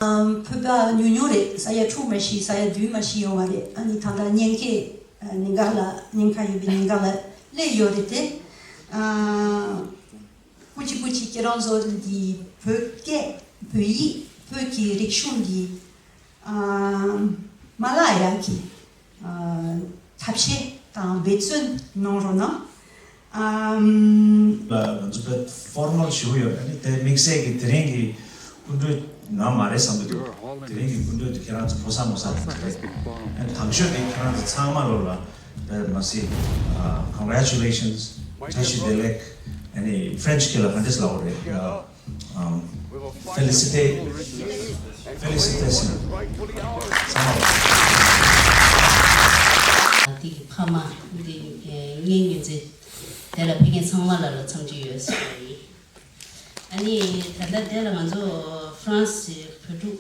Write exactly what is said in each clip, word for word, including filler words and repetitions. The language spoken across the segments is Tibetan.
བོད་པ་ཉུང་ཉུང་རེད། ས་ཡ་དྲུག་མ་ཤི་ས་ཡ་བདུན་མ་ཤི་ཡོང་བ་རེད། ཨ་ནི་ད་ལྟ་ཉེན་ཁའི་ཉེན་ཁ་ལ་ཉེན་ཁ་ཡོད་པའི་ཉེན་ཁ་ལ་སླེབས་ཡོད་རེད་དེ། སྐུ་མཁྱེན་སྐུ་མཁྱེན་ཁྱེད་རང་ཚོ་འདི་བོད་སྐད་བོད་ཡིག་བོད་ཀྱི་རིག་གཞུང་འདི་མ་བརླག་ཡག་གི་ཐབས་ཤེས་དང་འབད་བརྩོན་གནང་རོགས་གནང་། ལ་ང་ཚོ་དཔེ་ཕོར་མལ་ཞེ་པོ་ཡོད་རེད། ཨ་ནི་དེ་དམིགས་བསལ་གྱི་དེ་རིང་གི་སྐུ་མགྲོན་ནང་མ་རེད་བསམ་གྱི་འདུག་དེ་རིང་གི་སྐུ་མགྲོན་དེ་ཁྱེད་རང་ཚོ་ཕོ་གསར་མོ་གསར་རེད། ཨ་ནི་དང་ཤོས་དེ་ཁྱེད་རང་ཚོ་ཚང་མ་ལོ་ལ་དཔེ་མ་སྲིད་congratulations བཀྲ་ཤིས་བདེ་ལེགས། ཨ་ནི་French སྐད་ལ་ག་འདྲས་ལབ་དགོས་རེད། Um, félicité- félicitations. འདི་གི་ཕ་མ་འདི་ངའི་ཉེ་ཚན་དེ་ལ་ཕ་གི་ཚང་མ་ལ་ལ་འཚམས་འདྲི་ཡོད་ཟེར་བ་ཡིན། ཨ་ནི་ད་ལྟ་དེ་ལ་ང་ཚོ་ཧྥ་རན་སིའི་བོད་ཕྲུག་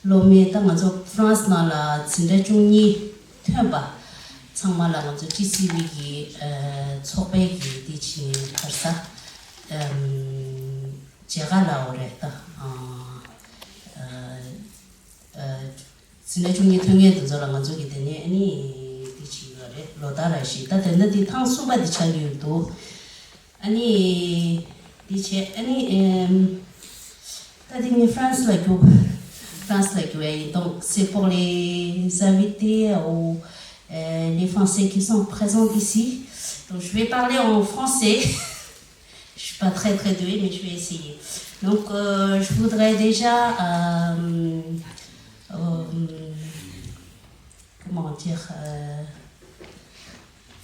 སློབ་མའི་ད་ང་ཚོ་ཧྥ་རན་སི་ནང་ལ་འཛིན་གྲྭ་བཅུ་གཉིས་ཐོན་པ་ཚང་མ་ལ་ང་ཚོ་ཊི་སི་ཝི་གི་ཚོགས་པའི་གི་དེ་ཆེ་བར་ས་མཇལ་ཁ་ལ་འོ་རེད་ད། འཛིན་གྲྭ་བཅུ་གཉིས་ཐོན་མཁན་དེ་ཚོ་ལ་ང་ཚོ་གི་དེ་ནས་ཨ་ནི་དེ་བྱེད་ཀྱི་ཡོད་རེད། ལོ་ལྟར་ར་ཞིག་ད་དེ་འདྲ་དེ་ཐེངས་གསུམ་པ་དེ་ཆགས་ཀྱི་ཡོད་འདུག་ཨ་ནི་དེ་བྱས་ཨ་ནི་ཨེམ། ད་དེ་ངས་ཧྥ་རན་སི་ལ་རྒྱུག་ཧྥ་རན་སི་ལ་རྒྱུག་ཡ་ཡིན། Donc c'est pour les invités ou euh, les Français qui sont présents ici. Donc je vais parler en français. Je suis pas très très douée, mais je vais essayer. Donc euh, je voudrais déjà euh, euh, comment dire euh,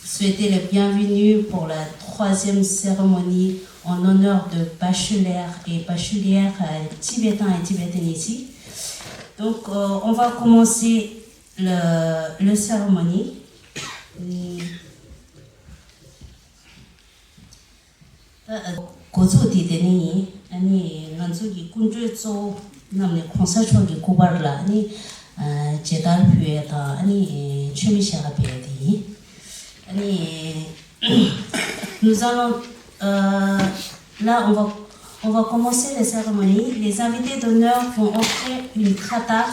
souhaiter le bienvenue pour la troisième cérémonie en honneur de bacheliers et bachelières euh, tibétains et tibétaines ici. Donc euh, on va commencer le, le cérémonie. འགོ་འཛུགས་དེ་དེ་ནས་ཡིན། ཨ་ནི་ང་ཚོ་གི་སྐུ་མགྲོན་གཙོ་བོ་རྣམས་ནས་གོང་ས་མཆོག་གི་སྐུ་པར་ལ་ཨ་ནི་མཇལ་དར་ཕུལ་ཡས་དང་ཨ་ནི་མཆོད་མེ་ཞལ་ཁ་ཕུལ་ཡས་དེ་ཡིན། ཨ་ནི nous allons euh, là on va on va commencer la cérémonie. Les invités d'honneur vont offrir une kata,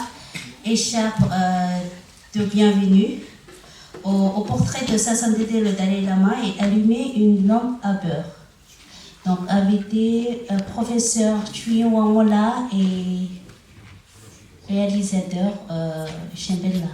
écharpe euh, de bienvenue au, au portrait de Sa Sainteté le Dalai Lama et allumer une lampe à beurre. Donc, invité, euh, professeur Chuyen Wangola et réalisateur euh, Shembella.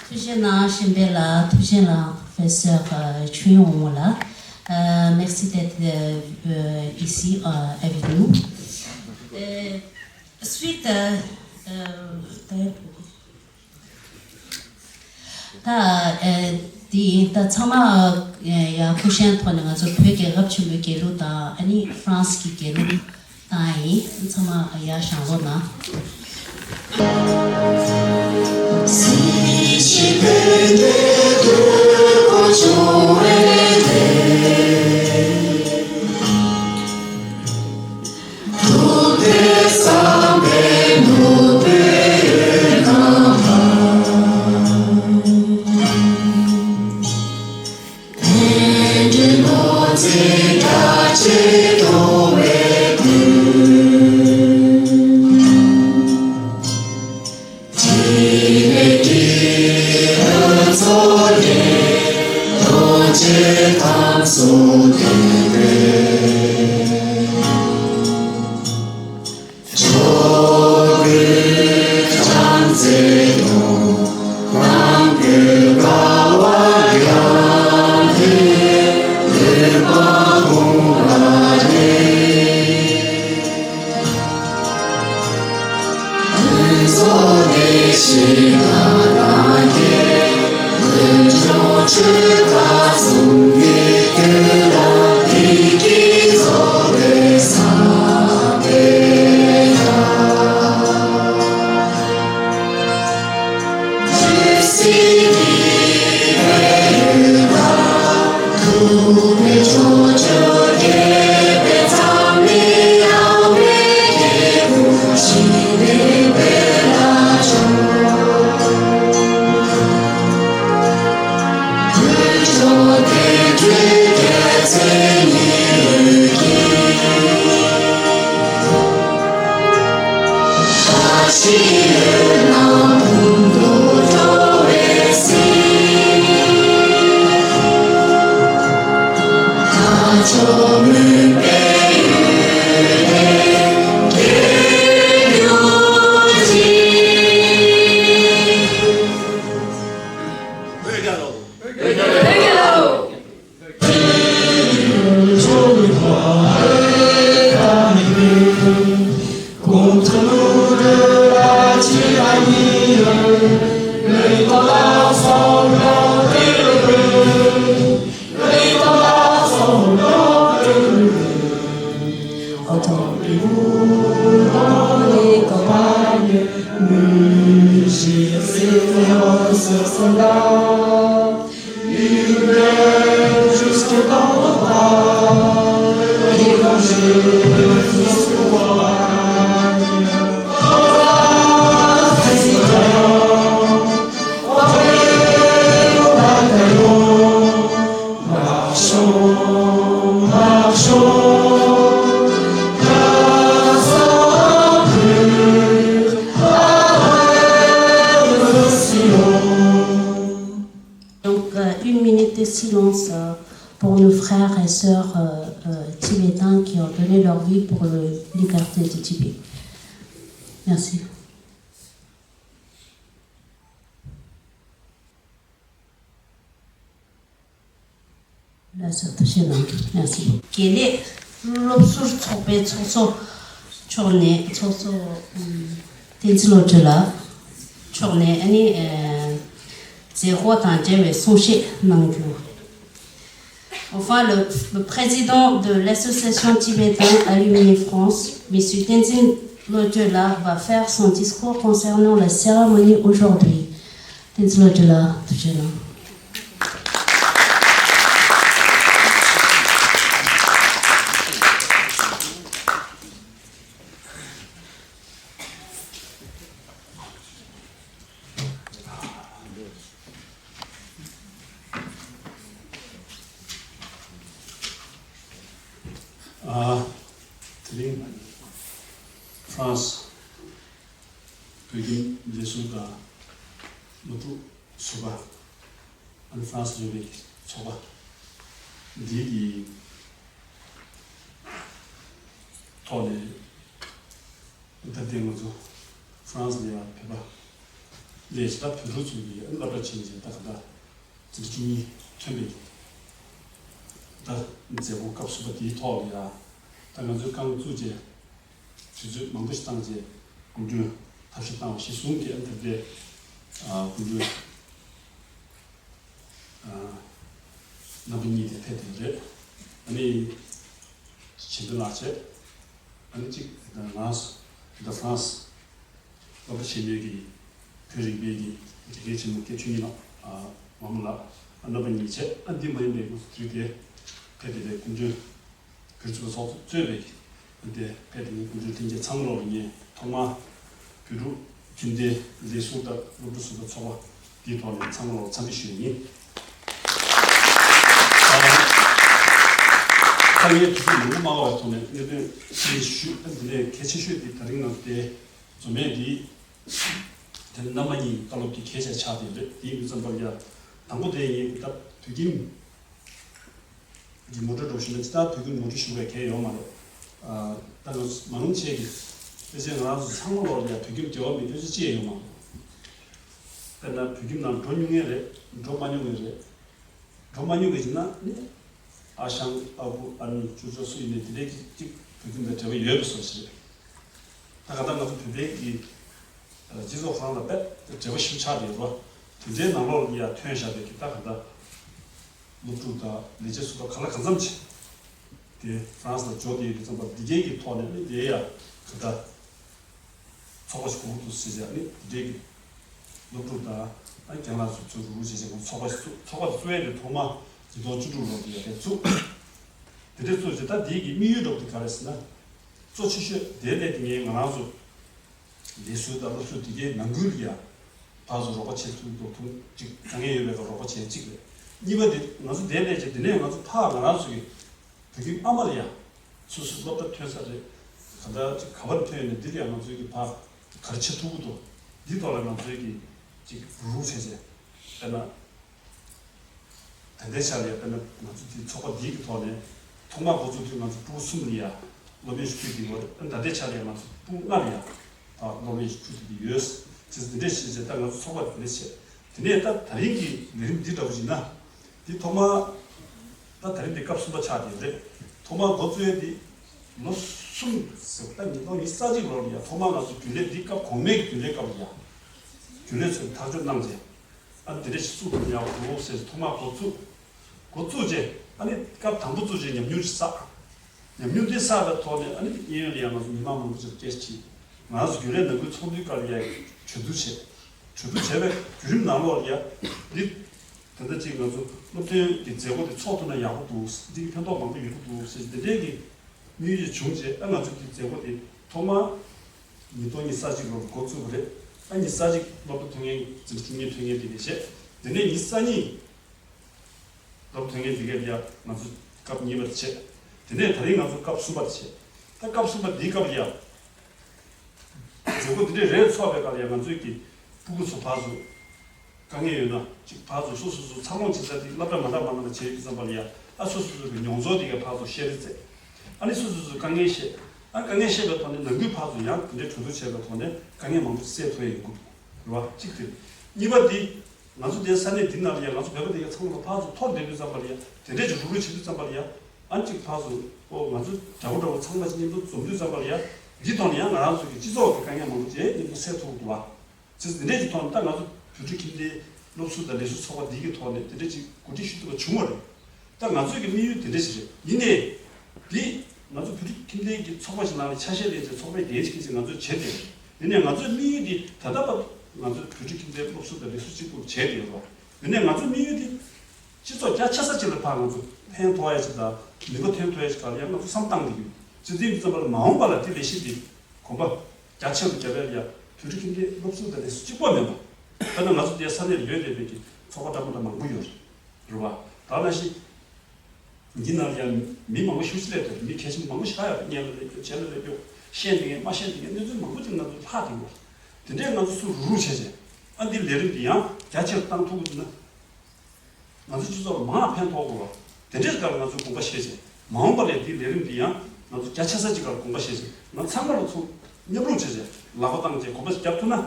ཐུགས་རྗེ་གནང་ཤེས་འཕེལ་ལགས། ཐུགས་རྗེ་གནང་professeur ཆོས་དབྱིངས་དབང་མོ་ལགས། Merci d'être ici avec nous. Suite ད་ཨེ་འདི་ད་ཚང་མ་ཡ་སྐུ་བཞེངས་ཐོག་ནས་ང་ཚོ་བོད་རྒྱལ་ཁབ་ཆེན་པོའི་རྒྱལ་གླུ་དང་ཨ་ནི་ཧྥ་རན་སི་གི་རྒྱལ་གླུ་བཏང་ཡིན། ཚང་མ་ཡར་བཞེངས་རོགས་གནང་། Donc, euh, une minute de silence, euh, pour nos frères et sœurs, euh, euh, tibétains qui ont donné leur vie pour la liberté du Tibet. Merci. ལགས་སོ། ཐུགས་རྗེ་གནང་། Merci. དགེ་ལས་སློབ་ཟུར་ཚོགས་པའི་ཚོགས་གཙོ་མཆོག་ནས། ཚོགས་གཙོ་ཨམ་བསྟན་འཛིན་བློ་གྲོས་ལགས་མཆོག་ནས། ཨ་ནི་ཨ་མཛད་སྒོ་དང་འབྲེལ་བའི་གསུང་བཤད་གནང་རྒྱུ། Enfin, le, le président de l'association tibétaine Alumni France, Monsieur Tenzin Lodjola, va faire son discours concernant la cérémonie aujourd'hui. Tenzin Lodjola, ཐུགས་རྗེ་གནང་། ཨ། དེ་རིང་ཧྥ་རན་སི་བོད་ཁྱིམ་ལས་ཟུར་དང་སློབ་ཕྲུག་ཟུར་པ། ཨ་ནི་ཧྥ་རན་སི་ཡོད་པའི་ཚོགས་པ་འདི་གི་ཐོག་ནས། ད་ལྟའི་ང་ཚོ་ཧྥ་རན་སི་ལ་ཡང་བོད་པ་ལས་ད་བོད་ཕྲུག་ཚོ་གིས་སློབ་གྲྭ་ཕྱིན་བྱས་ད་ག་ད་ཚེས་བཅུ་གཉིས་ཐོན་པའི་ད་མཛད་སྒོ་སྐབས་གསུམ་པ་དེའི་ཐོག་ལ་ཡང་ད་ང་ཚོས་རྐང་བཙུགས་བྱས་དུས་ཚོད་མང་པོ་ཞིག་བཏང་བྱས་སྐུ་མགྲོན་ཐབས་ཤེས་བཏང་བ་གཞིར་བཟུང་གིས་ཨ་ནི་ད་ལྟའི་སྐུ་མགྲོན་རྣམ་པ་གཉིས་དེ་ཕེབས་ཏེ་རེད། ཨ་ནི། བྱེད་འདོད་ལགས་བྱས། ཨ་ནི་གཅིག་ང་ད་ཧྥ་རན་སི་སློབ་གྲྭ་ཆེན་མོའི་གི་བོད་རིག་པའི་གི་དགེ་རྒན་ཆེན་མོ་སྐྱབས་ཆུ་ཉི་མ་མ་མོ་ལགས། ཨ་རྣམ་པ་གཉིས་བྱས། ཨ་འདི་མ་ཡིན་པའི་ང་ཚོ་དུས་དེ་ཕེབས་ཏེ་རེད། སྐུ་མགྲོན་བོད་ཕྲུག་ཚོགས་གཙོས་པའི་གི་ཨ་འདི་ཕེབས་ཏེ་ངས་སྐུ་མགྲོན་ལྷན་རྒྱས་ཚང་མ་ལོག་ལ་ངས་ཐོག་མར་བོད་ཕྲུག་ཁྱིམ་སྡེ་ལས་ཟུར་དང་སློབ་ཕྲུག་ཟུར་པ་ཚོགས་པ་འདིའི་ཐོག་ནས་ཚང་མ་ལོག་འཚམས་འདྲི་ཞུ་ཡི་ཡིན། ད་ངས་དུས་ཚོད་མང་པོ་མ་འགོར་བའི་ཐོག་ནས་གནད་དོན་ཞིག་ཞུ། ཨ་འདི་ནས་གལ་ཆེ་ཤོས་དེ་ད་རིང་ང་ཚོ་དེ་འཛོམས་མེད་འདི་དེ་རྣམ་པ་གཉིས་བཀའ་སློབ་ཀྱི་གལ་ཆེ་ཆགས་བསྡད་རེད། དེ་ཡིན་དུས་ཙམ་པར་ཡ་དང་པོ་དེ་ངས་ད་བོད་ཁྱིམ་གི་ངོ་སྤྲོད་འགྲོ་བཞིན་པ་ཅི་ལྟར་བོད་ཁྱིམ་ངོ་སྤྲོད་ཞུ་བའི་གལ་ཡོད་མ་རེད། ཨ་ད་ང་ཚོ་མ་ནུང་ཆེ་གི་དཔེ་ཆའི་ང་རང་ཚོ་ཚང་མ་ལོག་ཡ་བོད་ཁྱིམ་འབྲེལ་བ་མེད་རྒྱུ་ཅི་ཅི་ཡོད་མ་རེད། དཔེར་ན་བོད་ཁྱིམ་ནང་འགྲོ་མྱོང་ངེས་རེད། འགྲོ་མ་མྱོང་ངེས་རེད། འགྲོ་མ་མྱོང་གི་ཡིན་ན་ནི་ཨ་ཞང་ཨ་ཁུ་ཨ་ནུ་ཅོ་ཅོ་སུ་ཡིན་ནའི་དེ་འདྲའི་གཅིག་གཅིག་བོད་ཁྱིམ་དང་འབྲེལ་བ་ཡོད་པའི་བཟོ་ཞིག་རེད། ད་ག་ད་ང་ཚོ་བོད་པའི་གི་སྤྱི་ཚོགས་ཁང་ལ་དཔེ་འབྲེལ་བ་ཞིབ་ཆགས་ཡོད་པ་དེ་འདྲའི་ནང་ལོགས་ལ་ཡ་ཐོན་བཞག་པའི་གི་ད་ག་ད་ སློབ་ཕྲུག་དང་ལས་བྱེད་ཟུར་པ་ག་ལ་གང་འཚམ་ཅིག་དེ་ཧྥ་རན་སི་ལ་འབྱོར་བསྡད་ཡོད་པའི་ཙམ་པ་འདི་གའི་གི་ཐོག་ནས་ནི་དེ་ཡ་ག་ད་ཚོགས་པ་ཞིག་དགོས་ཀྱི་འདུག་ཟེར་ཡ་ནི་འདི་འདྲའི་གི་སློབ་ཕྲུག་དང་ཨ་རྒན་ལགས་ཚོ་ཚོ་རུ་རུ་བྱས་བྱས་ཚོགས་པ་ཞིག་བཙུགས། ཚོགས་པ་དེ་བཙུགས་ཡ་དེ་ཐོག་མ་ཉིས་སྟོང་བཅུ་དྲུག་ལོ་དེ་ཡ་དེ་བཙུགས། དེ་འདྲའི་བཙུགས་རྗེས་ད་འདི་གི་དམིགས་ཡུལ་འདྲ་པོ་དེ་ག་རེ་ཟེར་ན། གཙོ་ཆེ་ཤོས་དེ་ལས་དེ་ངས་ང་རང་ཚོ་ལས་ཟུར་དང་སློབ་ཟུར་དེ་གའི་ནང་ཁུལ་ལ་ཡ་ཕར་ཚུར་རོགས་པ་བྱེད་ཐུབ་འདུག་ཐུབ་ཅིག་དཀའ་ངལ་ཡོད་པའི་ཁར་རོགས་པ་བྱེད་ཅིག་རེད། གཉིས་པ་དེ་ང་ཚོ་དེ་ལས་ཀྱི་དེ་ནས་ང་ཚོ་ཕར་ང་རང་ཚོ་གི་བོད་ཁྱིམ་ཨ་མ་ལ་ཡ་སོ་སོ་སློབ་གྲྭ་ཐོན་ས་རེད། ག་འདྲ་ཅིག་ག་བར་ཐོན་ཡོད་ན་འདི་ལ་ཡ་ང་ཚོ་གི་ཕར་ག་རེ་བྱེད་ཐུབ་ཀྱི་འདུག་འདི་ཐོག་ལ་ང་ཚོ་གི་ཅིག་རུག་རུག་བྱས་བྱས་དཔེར་ན། ད་ལྟའི་ཆ་ལ་ཡ་དཔེར་ན་ང་ཚོ་འདི་ཚོགས་པ་འདིའི་གི་ཐོག་ནས་ཐོག་མར་འགོ་བཙུགས་དུས་ང་ཚོ་ཕྲུ་གུ་གསུམ་ལ་ཡ་སློབ་ཡོན་ཞིག་ཕུལ་གྱི་ཡོད་རེད། ད་ལྟའི་ཆ་ལ་ཡ་ང་ཚོ་ཕྲུ་གུ་ལྔ་ལ་ཡ་ད་སློབ་ཡོན་ཞིག་ཕུལ་ཐུབ་ཀྱི་ཡོད། ཅེས་འདི་འདྲས་བྱས་བྱས་ད་ང་ཚོ་ཚོགས་པ་འདི་འདྲས་བྱས། དེ་ནས་ད་ད་རིང་གི་ལས་རིམ་འདི་འདྲ་བོ་ཞིག་ན་འདི་ཐོག་མར་ད་ད་རིང་འདི་སྐབས་གསུམ་པ་ཆགས་བསྡད་རེད། ཐོག་མར་འགོ་བཙུགས་ཡས་འདི་ལོ་གསུམ་ཟེར་ད་ཉིས་སྟོང་ཉི་ཤུ་རྩ་གཅིག་ལོ་ལ་ཡ་ཐོག་མར་ང་ཚོ་རྒྱུན་ལས་འདི་སྐབས་གོང་མའི་རྒྱུན་ལས་སྐབས་ལ་ཡ་རྒྱུན་ལས་ཚོས་ཐག་གཅོད་གནང་རྗེས། ཨ་ནི་དེ་འདྲ་ཞིག་བཙུགས་ཐུབ་ཡག་འོ་ཟེར་ཐོག་མར་འགོ་བཙུགས། འགོ་བཙུགས་རྗེས་ཨ་ནི་སྐབས་དང་པོ་བཙུགས་རྗེས་ཉམས་མྱོང་ཞིག་བསགས། ཉམས་མྱོང་དེ་བསགས་པའི་ཐོག་ནས་ཨ་ནི་གཡས་གཡོན་ལ་ཡང་ང་ཚོ་མི་མང་མང་པོ་ཅིག་སྐད་ཆ་དྲིས། ང་ཚོ་རྒྱུན་ལས་ནང་ཁུལ་ཚོགས་འདུའི་སྐབས་ལ་ཡང་གྲོས་བསྡུར་བྱས། གྲོས་བསྡུར་བྱས་པའི་བརྒྱུད་རིམ་ནང་ལོགས་ལ་ཡང་འདི་ད་ལྟ་ཅིག་ང་ཚོ་སློབ་སྟོན་གྱི་མཛད་སྒོ་དེ་ཚོགས་ཐུབ་ན་ཡག་པོ་འདུག་འདི་གི་ཕན་ཐོགས་མང་པོ་ཡོང་གི་འདུག་ཟེར་འདི་འདྲའི་གི་དམིགས་ཡུལ་བྱུང་རྗེས་ཨ་ང་ཚོ་གི་མཛད་སྒོ་དེ་ཐོག་མར་ཉིས་སྟོང་ཉི་ཤུ་རྩ་གཅིག་ལོར་འགོ་བཙུགས་པ་རེད། ཨ་ཉི་ཤུ་རྩ་གཅིག་སློབ་གྲྭ་ཐོན་མཁན་འཛིན་གྲྭ་བཅུ་གཉིས་ཐོན་མཁན་དེ་གས་བྱས། དེ་ནས་ཉི་ཤུ་རྩ་གཉིས་སློབ་གྲྭ་ཐོན་མཁན་དེ་གས་ལ་ང་ཚོ་སྐབས་གཉིས་པ་དེ་བྱས། དེ་ནས་ད་རིང་ང་ཚོ་སྐབས་གསུམ་པ་དེ་བྱས། ད་སྐབས་གསུམ་པ་འདིའི་སྐབས་ལ་ཡ། མཛད་སྒོ་འདི་འདྲའི་རེ་ཚོགས་པའི་སྐབས་ལ་ཡ་ང་ཚོའི་གི་སྤུ་གུ་ཚོ་ཕར་ཚུར་དཀའ་ངལ་ཡོད་ན་ཅིག་ཕར་ཚུར་སོ་སོ་སོ་འཚར་ལོངས་བྱེད་ས་དེ་སློབ་གྲྭ་མ་འདྲ་མ་འདྲ་ལ་བྱེད་ཡོད་ཙམ་པ་ལ་ཡ་ཨ་སོ་སོ་སོ་གི་མྱོང་ཚོར་དེ་ག་ཕར་ཚུར་བཤད་རེས་བྱས། ཨ་ནི་སོ་སོ་སོ་དཀའ་ངལ་བཤད། ཨ་དཀའ་ངལ་བཤད་པའི་ཐོག་ནས་ནང་ཁུལ་ཕར་ཚུར་ཡང་དེ་འདྲའི་གྲོས་བསྡུར་བྱས་པའི་ཐོག་ནས་དཀའ་ངལ་མང་པོ་སེལ་ཐུབ་ཡ་ཡོང་གི་འདུག་རེད་བ། གཅིག་དེ། གཉིས་པ་དེ། ང་ཚོ་དེ་ས་གནས་འདི་ནང་ལ་ཡ་ང་ཚོ་བོད་པ་དེ་ག་ཚང་མ་ཕར་ཚུར་འཐོར་བསྡད་དུས་ཙམ་པ་ལ་ཡ་དེ་འདྲས་ཀྱི་རུག་རུག་བྱེད་དུས་ཙམ་པ་ལ་ཡ་ཨ་ནི་གཅིག་ཕར་ཚུར་ཨོ་ང་ཚོ་འདྲ་པོ་འདྲ་པོ་ཚང་མ་ཅིག་མཉམ་དུ་འཛོམས་དུས་ཙམ་པ་ལ་ཡ་འདི་ཐོག་ནས་ཡང་ང་རང་ཚོ་གི་སྤྱི་ཚོགས་ཀྱི་དཀའ་ངལ་མང་པོ་ཅིག་མཉམ་དུ་སེལ་ཐུབ་འདུག་བ། ཅེས་འདི་འདྲས་ཀྱི་ཐོག་ནས་ད་ང་ཚོ་བོད་ཕྲུག་ཁྱིམ་སྡེའི་སློབ་ཟུར་དང་ལས་ཟུར་ཚོགས་པ་འདི་གི་ཐོག་ནས་དེ་འདྲས་ཅིག་གོ་སྒྲིག་ཞུ་ཐུབ་པ་བྱུང་བ་རེད། ད་ང་ཚོའི་གི་དམིགས་ཡུལ་དེ་འདྲ་ཞིག་རེད། ཡིན་ནའི། འདི་ང་ཚོ་བོད་ཕྲུག་ཁྱིམ་སྡེའི་གི་ཚོགས་པ་ཞིག་ནང་ལ་ཆ་ཤས་ལེན་བྱས་ཚོགས་པའི་འགན་ཞིག་ཅིག་ང་ཚོས་བྱེད་དེ། ཡིན་ནའི་ང་ཚོའི་དམིགས་ཡུལ་འདི་ད་ལྟ་བར་ང་ཚོ་བོད་ཕྲུག་ཁྱིམ་སྡེའི་སློབ་ཟུར་དང་ལས་ཟུར་གཅིག་པུར་བྱས་ཏེ་ཡོད་རེད། ཡིན་ནའི་ང་ཚོའི་དམིགས་ཡུལ་འདི་སྤྱི་ཚོགས་རྒྱ་ཆེ་ས་ཅིག་ལ་ཕར་ང་ཚོ་ཕན་ཐོགས་ཡ་ཅིག་དང་ནུས་པ་ཐོན་ཐུབ་ཡ་ཅིག་ག་ལ་ཡ་ང་ཚོ་བསམ་བཏང་གི་ཡོད། སྤྱི་འཐུས་ཙམ་པ་ལ་མ་འོངས་པ་ལ་འདི་ལས་གཞི་འདི་གོམ་པ་རྒྱ་ཆེ་རུ་རྒྱབ་ཡ་ལ་ཡ་བོད་ཕྲུག་ཁྱིམ་སྡེའི་སློབ་ཟུར་དང་ལས་ཟུར་གཅིག་པོ་མིན་པ། ད་ནི་ང་ཚོ་འདིའི་ས་གནས་ལ་ཡོད་བསྡད་པའི་གི་ཚོགས་པ་འདྲ་མི་འདྲ་མང་པོ་ཡོད་རེད། རེད་བ། ད་ནང་བཞིན། འདི་ནང་ཡང་མི་མང་པོ་ཞེ་པོ་ཅིག་སླེབས་འདུག་མི་གལ་ཆེན་པོ་མང་པོ་ཞིག་ཡོད་རེད། བརྙན་ལ་སླེབས་རྒྱུ་གྲས་ལ་སླེབས་རྒྱུ་ཤེས་འདི་ངས་མ་ཤེས་འདི་ངས་གནས་ཚུལ་མང་པོ་ཅིག་ང་ཚོ་ལྷག་འདུག་བ། དེ་འདྲའི་ང་ཚོ་སུ་རུག་རུག་བྱས་བྱས་ཨ་འདི་ལས་རིམ་འདི་ཡང་རྒྱ་ཆེར་བཏང་ཐུབ་ཀྱི་འདུག་ན། ང་ཚོ་སྤྱི་ཚོགས་ལ་མང་ཕན་ཐོགས་དགོས་བ། དེ་འདྲའི་སྐབས་ང་ཚོས་དགོངས་པ་བཞེས་བྱས་མ་འོངས་པ་ལ་འདི་ལས་རིམ་འདི་ཡང་ང་ཚོ་རྒྱ་ཆེ་ས་ཅིག་སྐབས་དགོངས་པ་བཞེས་བྱས་ང་ཚང་མ་ལ་ཚུར་མཉམ་རུབ་བྱས་བྱས་ལག་པ་བཏང་བྱས་དགོངས་པ་ཞིག་བརྒྱབ་ཐུབ་ན།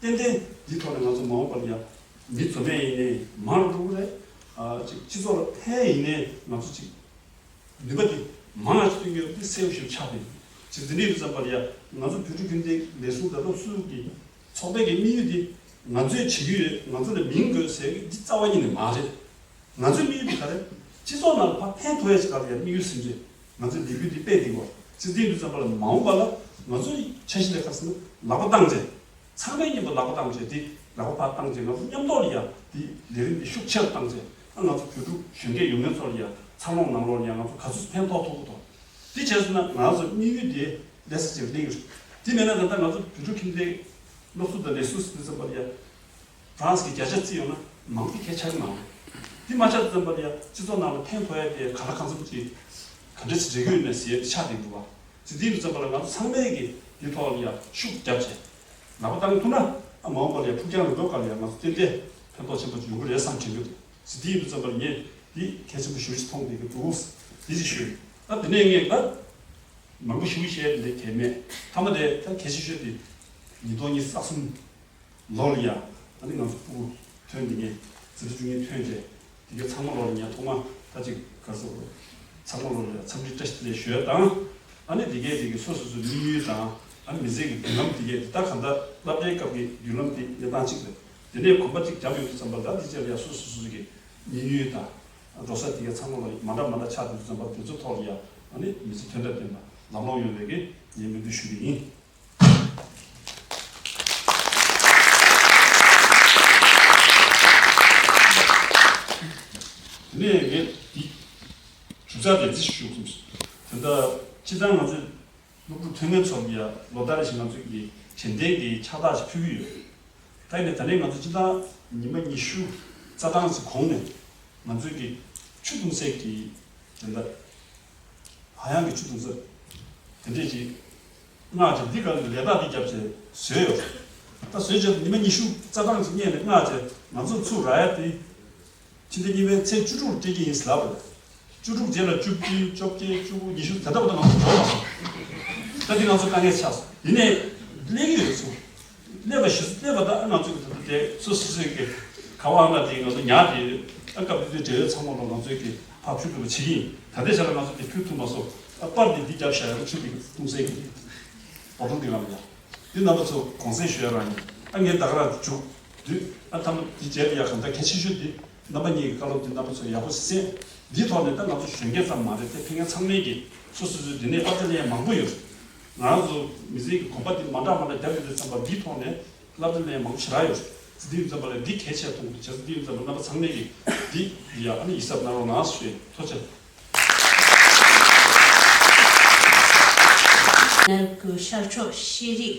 ཏན་ཏན་འདིའི་ཐོག་ནས་ང་ཚོ་མ་འོངས་པར་ཡང་མི་འཛོམས་ཡས་ཡིན་ནའི་མང་རུ་འགྲོ་གི་རེད། ཨ་ཅིག་སྤྱི་ཚོགས་ལ་ཕན་ཡིན་ནའི་ང་ཚོ་ཅིག་ནུས་པ་འདི་མང་ང་ཅིག་སྟོན་རྒྱུ་འདི་གསལ་པོ་ཞིག་ཆགས་པས། ཅིག་འདི་འདྲའི་ཙམ་པར་ཡང་ང་ཚོ་བོད་ཕྲུག་ཁྱིམ་སྡེའི་ལས་ཟུར་དང་སློབ་ཟུར་གྱི་ཚོགས་པའི་གི་དམིགས་ཡུལ་འདི་ང་ཚོས་བྱེད་ཀྱི་ཡོད་ང་ཚོ་ལ་མིང་དགོས་ཟེར་གི་འདི་རྩ་བ་ཉིད་ནས་མ་རེད། ང་ཚོའི་དམིགས་ཡུལ་དེ་ག་རེད། སྤྱི་ཚོགས་ནང་ལ་ཕར་ཕན་ཐོགས་ཡ་ཞིག་ག་ལ་ཡ་དམིགས་ཡུལ་ཟིན་རྗེས་ང་ཚོའི་ལས་འགུལ་འདི་སྤེལ་འདི་བ། ཚེ་འདིའི་དུས་ཙམ་པ་ལ་མ་འོངས་པ་ལ་ང་ཚོའི་འཆར་གཞི་ལས་ཁ་སང་ལག་པ་བཏང་རྗེས། ཚང་མས་མཉམ་དུ་ལག་པ་བཏང་རྗེས་དེ་ལག་པ་ཕར་བཏང་རྗེས་ང་ཚོ་མཉམ་དུ་ལ་ཡ་དེ་ལས་རིམ་འདི་ཤུགས་ཆེ་རུ་བཏང་རྗེས་ཨ་ང་ཚོ་བོད་ཕྲུག་གཞོན་སྐྱེས་ཡོང་མཁན་ཚོ་ལ་ཡ་འཚར་ལོངས་ནང་ལོགས་ལ་ཡ་ང་ཚོ་ག་ཚོད་ཕན་ཐོགས་ཐུབ་ཀྱི་འདུག་དེ་བྱས་སོང་ན་ང་ཚོ་དམིགས་ཡུལ་དེ་ལས་ས་ཅིག་གླེང་གི་རེད། དེ་མེད་ན་ད་ལྟ་ང་ཚོ་བོད་ཕྲུག་ཁྱིམ་སྡེའི་སློབ་གསོ་དང་ལས་གསོ་ཟེར་དུས་ཙམ་པ་ལ་ཡ། ཧྥ་རན་སི་གི་བརྒྱ་ཆ་བརྩིས་ཡོང་ན་མང་པོ་གལ་ཆགས་ཀྱི་མ་རེད། འདི་མ་ཆགས་ཙམ་པ་ལ་ཡང་སྤྱི་ཚོགས་ནང་ལ་ཕན་ཐོགས་ཡ་དེ་ག་ལ་གང་འཚམ་ཅིག་ག་འདྲ་ཞིག་རེག་གི་ཡོད་མེད་ཟེར་ཡ་དེ་ཆགས་བསྡད་འདུག་བ། ཟེར་དེ་ཡིན་དུས་ཙམ་པ་ལ་ང་ཚོ་ཚང་མས་ཀྱི་འདི་ཐོག་ལ་ཡང་ཤུགས་བརྒྱབ་བྱས། ལག་པ་བཏང་ཐུབ་ན་ཨ་མ་འོངས་པ་ལ་ཡང་ཕུགས་རྒྱང་རིང་པོའི་སྐབས་ལ་ཡང་ང་ཚོ་ཏན་ཏན་ཕན་ཐོགས་ཆེན་པོ་ཅིག་ཡོང་གི་རེད་བསམ་དྲན་གྱི་འདུག་ཟེར་དེ་ཡིན་དུས་ཙམ་པ་ལ་ངས་འདི་གལ་ཆེན་པོ་ཞེ་པོ་ཅིག་མཐོང་བསྡད་ཀྱི་འདུག་ཟེར་དེ་ཅིག་ཞུ་ཡིན། ད་དེ་ནས་ངས་ད་མང་པོ་ཞུ་བཤད་འདི་གལ་མེད། མཐའ་མ་དེ་ད་གལ་ཆེ་ཤོས་དེ་ཉིས་སྟོང་ཉི་ཤུ་རྩ་གསུམ། ལོ་ལ་ཡ། ཨ་ནི་ང་ཚོ་སྤུ་གུ་ཐོན་འདི་ངས་འཛིན་གྲྭ་བཅུ་གཉིས་ཐོན་རྗེས་དེ་གའི་ཚང་མ་ལོ་ལ་ཡ་ཐོག་མ་ད་ཅིག་ག་རེ་ཟེར་དགོས་རེད། ཚང་མ་ལོ་ལ་ཡ་འཚམས་འདྲི་བཀྲ་ཤིས་བདེ་ལེགས་ཞུ་ཡ་དང་། ཨ་ནི་དེ་གའི་དེ་གའི་སོ་སོ་སོའི་དམིགས་ཡུལ་དང་ཨ་ནི་མི་ཚེ་གི་མདུན་ལམ་དེ་གའི་དེ་ད་གང་ལྟར་སློབ་གྲྭའི་སྐབས་ཀྱི་མདུན་ལམ་དེ་གནས་སྟངས་གཅིག་རེད། དེ་ནས་གོམ་པ་གཅིག་བརྒྱབ་ཡོང་དུས་ཙམ་པ་ལ་ད་དེ་རྗེས་ལ་ཡ་སོ་སོ་སོ་སོ་གི་དམིགས་ཡུལ་དང་ འགྲོ་ས་དེ་གའི་ཚང་མ་ལ་མ་འདྲ་མ་འདྲ་ཆགས་འདུག་ཙམ་པ་དེ་ཚོ་ཐོག་ལ་ཡང་ཨ་ནི་མི་ཚེ་དོན་འདྲ་ལྡན་པ་ལམ་ལྷོང་ཡོང་བའི་གི་ངས་སྨོན་འདུན་ཞུ་གི་ཡིན། དེ་ནས་ངས་འདི་ཞུ་ས་དེ་ཅི་ཞུ་གསུངས་སོང་། དེ་འདྲ་སྤྱིར་བཏང་ང་ཚོས་སློབ་ཕྲུག་ཐོན་མཁན་ཚོར་ཡ་ལོ་ལྟར་བཞིན་ང་ཚོས་ཀྱི་དྲན་རྟེན་གྱི་ཕྱག་རྟགས་ཤིག་ཕུལ་གྱི་ཡོད། ད་ཡིན་ནའི་ད་ལན་ང་ཚོ་སྤྱིར་བཏང་ཉི་མ་ཉི་ཤུ་རྩ་གྲངས་ཤིག་གོང་ནས་ང་ཚོས་ཀྱི་ཆུ་བཏུང་སའི་གི་དེ་འདྲ་ཧ་ཡང་གི་ཆུ་བཏུང་ས་དེ་འདྲས་ཅིག་མངགས་བྱས་འདི་ག་ལས་ལས་རྟགས་འདི་བརྒྱབ་བྱས་བཟོས་ཡོད། ད་བཟོས་བྱས་ཉི་མ་ཉི་ཤུ་རྩ་གྲངས་ཤིག་སྔོན་ནས་མངགས་བྱས་ང་ཚོ་ཚུར་རག་ཡ་དེ། ཕྱི་ཟླ་གཉིས་པའི་ཚེས་བཅུ་དྲུག་སྤྲད་ཀྱི་ཡིན་ཟེར་ལབ་པ་རེད། བཅུ་དྲུག་རྗེས་ལ་བཅུ་བདུན་བཅོ་བརྒྱད་བཅུ་དགུ་ཉི་ཤུ་ད་ལྟ་བར་དུ་ང་ཚོ་འབྱོར་མ་སོང་། ད་འདི་ང་ཚོ་དཀའ་ངལ་ཆགས་སོང་། ཡིན་ནའི་སླེབས་ཀྱི་ཡོད་ཚུལ། སླེབས་པ་ཞུ་སླེབས་པ་ད་ང་ཚོ་གི་ད་ལྟ་དེ་སོ་སོ་སོའི་གི་ཁ་པར་ཨང་གྲངས་དེ་ང་ཚོ་ཉར་བསྡད་ཡོད། ད་སྐབས་དེ་དུས་འབྲེལ་ཡོད་ཚང་མ་ལ་ང་ཚོའི་གི་ཕར་ཕུལ་ཐུབ་པ་བྱེད་ཀྱི་ཡིན། ད་ལྟའི་ཆ་ལ་ང་ཚོ་དེ་ཕུལ་ཐུབ་མ་སོང་། ད་པར་འདི་འདི་བརྒྱབ་བཞག་ཡོད་ན་ཆུ་འདི་བཏུང་སའི་གི་བོ་ཊལ་འདི་ལ་མ་ཡ། འདི་རྣམ་པ་ཚོ་དགོངས་སེལ་ཞུ་ཡ་རང་ཡིན། ཨ་ངས་ད་ག་རང་འཇུག་དུས་ཨ་ཐ་མ་འདི་བྱས་པ་ཡག་གམ། ད་གལ་ཆེ་ཤོས་འདི་རྣམ་པ་གཉིས་ཀྱི་བཀའ་སློབ་འདི་རྣམ་པ་ཚོ་ཡག་པོ་གསན། འདིའི་ཐོག་ནས་ད་ང་ཚོ་གཞོན་སྐྱེས་ཙམ་མ་རེད་དེ་ཕན་མཁན་ཚང་མས་ཀྱི་སོ་སོ་སོའི་འདི་ནས་བསླབ་བྱ་ལེན་མང་པོ་ཡོད། ང་རང་ཚོ་མི་ཚེ་གི་གོམ་པ་འདི་མ་འདྲ་མ་འདྲ་བརྒྱབ་ཡོད་དུས་ཙམ་པ་འདིའི་ཐོག་ནས་བསླབ་བྱ་ལེན་མང་པོ་ཞེ་དྲག་ཡོད། འདི་ཡིན་ཙམ་པ་ལ་འདི་གལ་ཆེ་མཐོང་གི་འདུག་བྱས་ཙང་འདི་ཡིན་ཙམ་པ་རྣམ་པ་ཚང་མས་ཀྱི་འདི་ཡ་ཨ་ནི་ཡིད་གཟབ་གནང་རོགས་གནང་ཞུ། ཐུགས་རྗེ་ཆེ། ནལ་གུ་ཤར་ཕྱོགས་ཤེས་རིག་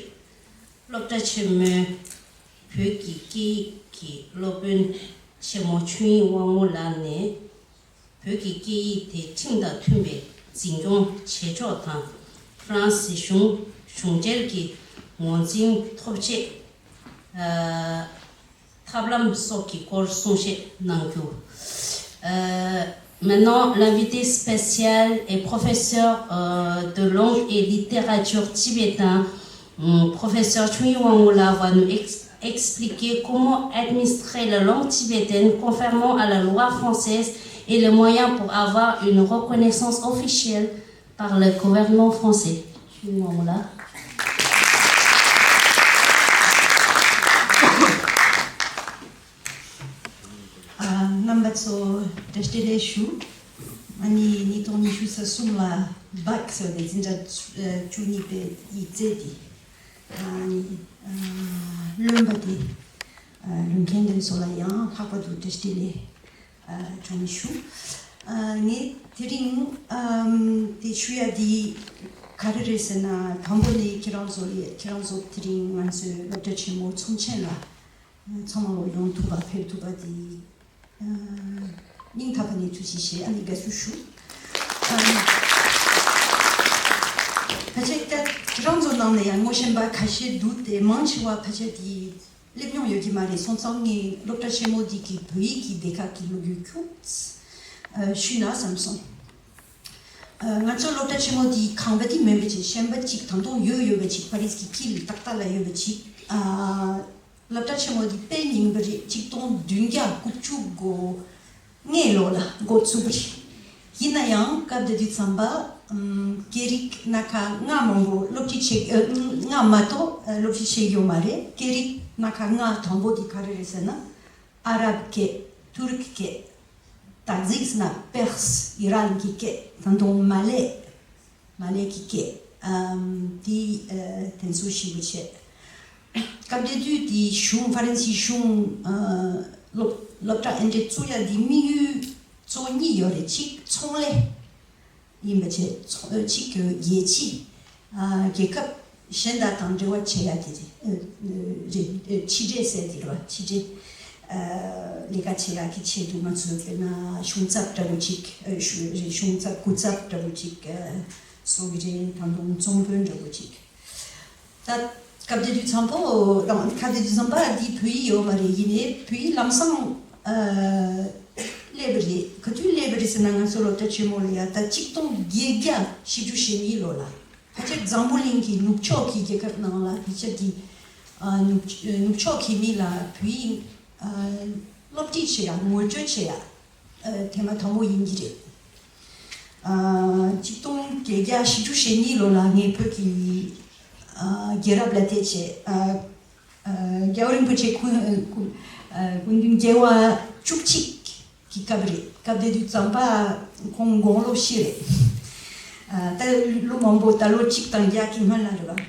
སློབ་གྲྭ་ཆེན་མོའི་བོད་ཀྱི་སྐད་ཡིག་གི་སློབ་དཔོན་ཆེན་མོ་ཆོས་དབྱིངས་དབང་མོ་ལགས་ནས་བོད་ཀྱི་སྐད་ཡིག་དེ་ཁྲིམས་དང་མཐུན་པའི་འཛིན་སྐྱོང་བྱེད་ཕྱོགས་དང་ཧྥ་རན་སི་གཞུང་གཞུང་འབྲེལ་གྱི་ངོས་འཛིན་ཐོབ་ཆེད། ཨ། ཐབས་ལམ་སོགས་ཀྱི་སྐོར་གསུང་བཤད་གནང་རྒྱུ། Euh, maintenant, l'invité spécial est professeur, euh, de langue et littérature tibétain. Hum, professeur Chun-Yi Wang-Woo là va nous ex- expliquer comment administrer la langue tibétaine conformément à la loi française et les moyens pour avoir une reconnaissance officielle par le gouvernement français. Chun-Yi Wang-Woo là. ཨ། རྣམ་པ་ཚོ་བཀྲ་ཤིས་བདེ་ལེགས་ཞུ། ཨ་ནི་ཉིས་སྟོང་ཉི་ཤུ་རྩ་གསུམ་ལ་བྷག་ཟེར་བའི་འཛིན་གྲྭ་བཅུ་གཉིས་པའི་ཡིག་རྩིས་དེ་ཨ་ནི་ཨ་ལོན་པ་དེ་ཨ་ལོན་མཁན་དེ་ཚོ་ལ་ཡང་ལྷག་པར་དུ་བཀྲ་ཤིས་བདེ་ལེགས་ཨ་བྱུང་ཞུ། ཨ་ངས་དེ་རིང་ཨམ་དེ་ཞུ་ཡ་དེ་ག་རེ་རེད་ཟེར་ན། དང་པོ་ནས་ཁྱེད་རང་ཚོ་ལ་ཁྱེད་རང་ཚོ་དེ་རིང་ང་ཚོའི་སློབ་གྲྭ་ཆེན་མོ་ཚོམས་ཆེན་ལ་ཚང་མ་ལོ་ཡོང་ཐུབ་པ་ཕེབས་ཐུབ་པ་དེ་ཨ་སྙིང་ཐག་པ་ནས་ཐུགས་རྗེ་ཆེ། ཨ་ནི་དགའ་བསུ་ཞུ། ཨ་ཕལ་ཆེར་ད་ཁྱེད་རང་ཚོ་ནང་ནས་ཡང་ངོ་ཤེས་པ་ཁ་ཤས་འདུག་སྟེ། མང་ཆེ་བ་ཕལ་ཆེར་དེ་སླེབས་མྱོང་ཡོད་ཀྱི་མ་རེད། སོང་ཙང་ངས་སློབ་གྲྭ་ཆེན་མོ་འདི་གི་བོད་ཡིག་གི་སྡེ་ཁག་གི་ལོ་རྒྱུས་ཁྱུག་ཙམ་ཞུས་ན་བསམ་སོང་། ང་ཚོ་སློབ་གྲྭ་ཆེན་མོ་འདི་ཁང་པ་འདི་མིན་པ་ཅིག་གཞན་པ་ཅིག་ད་དུང་ཡོད་ཡོད་པ་ཅིག་པ་རིས་ཀྱི་དཀྱིལ་ཏག་ཏག་ལ་ཡོད་པ་ཅིག་སློབ་གྲྭ་ཆེན་མོ་འདི་དཔེ་རྙིང་པ་རེད། གཅིག་སྟོང་བདུན་བརྒྱ་དགུ་བཅུ་གོ་ལྔའི་ལོ་ལ་འགོ་ཚུགས་པ་རེད། ཡིན་ན་ཡང་སྐབས་དེ་དུས་ཙམ་པ་ཨམ་སྐད་རིགས་སྣ་ཁ་ལྔ་མང་པོ་སློབ་ཁྲིད་བྱེད་ཨ་ལྔ་མ་གཏོགས་ཨ་སློབ་ཁྲིད་བྱེད་ཡོད་མ་རེད། སྐད་རིགས་སྣ་ཁ་ལྔ་དང་པོ་དེ་ག་རེ་རེད་ཟེར་ན། ཨ་རབ་སྐད། ཐུར་ཀི་སྐད། ད་གཟིགས་ན་པེགས། ཨི་རན་གྱི་སྐད། ད་དུང་མ་ལེ། མ་ལེ་གི་སྐད། ཨམ་དེ་ཨ་དེ་ཚོ་ཞིབ་པོ་བྱས། སྐབས་དེ་དུས་དེ་གཞུང་ཧྥ་རན་སིའི་གཞུང་ཨ་སློབ་སློབ་གྲྭ་ཨེ་འདྲས་བཙུགས་ཡ་དེ་དམིགས་ཡུལ་གཙོ་བོ་གཉིས་ཡོད་རེད། གཅིག་ཚོང་ལས་ཡིན་པ་བྱས། ཚོང་ཨ་གཅིག་གི་རྒྱལ་སྤྱི་ཨ་རྒྱལ་ཁབ་གཞན་དག་དང་འབྲེལ་བ་བྱེད་ཡ་དེ་རེད། ཨ་རེད། ཕྱི་འབྲེལ་ཟེར་དེ་རེད་བ། ཕྱི་འབྲེལ་ཨ་ལས་ཀ་བྱེད་ཡག་གི་ཆེད་དུ་ང་ཚོས་དཔེར་ན་གཞུང་ཚབ་འདྲ་བོ་ཅིག་ཨ་གཞུང་ཚབ་སྐུ་ཚབ་འདྲ་བོ་ཅིག་ཨ་བཟོ་གི་རེད། ད་དུང་རྩོམ་དཔོན་འདྲ་བོ་ཅིག་ད་སྐབས་དེ་དུས་ཙམ་པོ་དང་སྐབས་དེ་དུས་ཙམ་པ་འདི་བོད་ཡིག་ཡོད་མ་རེད། ཡིན་ནའི་བོད་ཡིག་ལམ་སང་ཨ་སླེབས་པ་རེད། ག་དུས་སླེབས་པ་རེད་ཟེར་ན། ང་ཚོ་སློབ་གྲྭ་ཆེན་མོ་ལ་ཡ་ད་གཅིག་སྟོང་བརྒྱད་བརྒྱ་བཞི་བཅུ་ཞེ་གཉིས་ལོ་ལ། ཕལ་ཆེར་འཛམ་བུ་གླིང་གི་ནུབ་ཕྱོགས་ཀྱི་རྒྱལ་ཁབ་ནང་ལ་ཕལ་ཆེར་གྱི་ཨ་ནུབ་ནུབ་ཕྱོགས་ཀྱི་མི་ལ་བོད་ཡིག་ཨ་སློབ་ཁྲིད་བྱེད་ཡ་ངོ་སྤྲོད་བྱེད་ཡ་ཨ་ཐེངས་མ་དང་པོ་ཡིན་གྱི་རེད། ཨ་གཅིག་སྟོང་བརྒྱད་བརྒྱ་བཞི་བཅུ་ཞེ་གཉིས་ལོ་ལ་ངས་བོད་ཀྱི་ཨ་རྒྱལ་རབས་ལ་བལྟས་བྱས། ཨ་ཨ་རྒྱལ་བ་རིན་པོ་ཆེ་སྐུ་སྐུ་ཨ་སྐུ་མདུན་རྒྱལ་བ་བཅུ་གཅིག་གི་སྐབས་རེད། སྐབས་དེ་དུས་ཙམ་པ་ཁོང་དགུང་ལོ་བཞི་རེད། ཨ། ད་ལོ་མང་པོ། ད་ལོ་གཅིག་དང་བརྒྱད་ཀྱི་སྔོན་ལ་རེད་པ།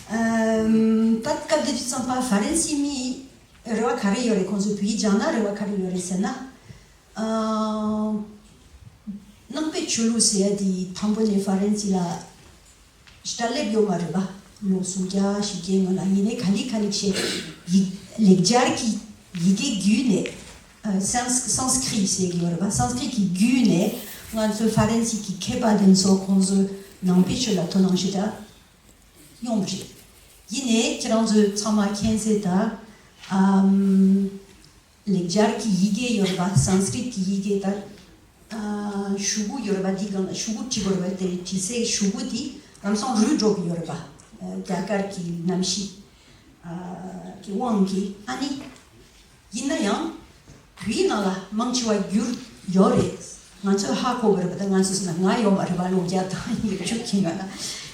ཨམ། ད་སྐབས་དེ་དུས་ཙམ་པ་ཧྥ་རན་སིའི་མི་རེ་བ་ག་རེ་ཡོད་རེད། ཁོང་ཚོས་བོད་ཡིག་སྦྱངས་ན་རེ་བ་ག་རེ་ཡོད་རེད་ཟེར་ན། ཨ། ནང་པའི་ཆོས་ལུགས་ཟེར་ཡ་དེ་དང་པོ་ནས་ཧྥ་རན་སི་ལ་ཞེ་དྲག་སླེབས་ཡོད་མ་རེད་པ། ལོ་སུམ་བརྒྱ་བཞི་བརྒྱའི་སྔོན་ལ། ཡིན་ནའི་ག་ལེ་ག་ལེ་བྱས་ཡིག་ལེགས་སྦྱར་གྱི་ཡི་གེ་བརྒྱུད་ནས། ཨ། སཾ་སཾ་སྐྲྀཏ་ཟེར་གྱི་ཡོད་རེད་པ། སཾ་སྐྲྀཏ་གི་བརྒྱུད་ནས་ང་ཚོའི་ཧྥ་རན་སི་གི་མཁས་པ་དེ་ཚོ་ཁོང་ཚོའི་ནང་པའི་ཆོས་ལ་དོ་སྣང་ཞེ་དྲག་ཡོང་བ་རེད། ཡིན་ནའི་ཁྱེད་རང་ཚོས་ཚང་མ་མཁྱེན་གསལ་ལྟར། ཨམ། ལེགས་སྦྱར་གྱི་ཡི་གེ་ཡོད་རེད་པ། སཾ་སྐྲྀཏ་གི་ཡི་གེ་ད། ཨ། ཤོག་གུ་ཡོད་རེད་པ། འདི་སྒང་ལ་ཤོག་གུ་བྲིས་དགོས་རེད་པ། དེ་བྲིས་སའི་ཤོག་གུ་དེ་ལམ་སང་རུལ་འགྲོ་གི་ཡོད་རེད་པ། ཨ། རྒྱ་གར་གྱི་གནམ་གཤིས། ཨ། གི་དབང་གིས། ཨ་ནི། ཡིན་ན་ཡང་བོད་ཡིག་ནང་ལ་མང་ཆེ་བ་བསྒྱུར་ཡོད་རེད། ང་ཚོས་ཧ་གོ་དགོས་རེད་པ། ད་ང་ཚོས་ཟེར་ན་ང་ཡོད་མ་རེད་པ། ལོ་བརྒྱ་དང་ཉི་ཤུ་གི་སྔོན་ལ།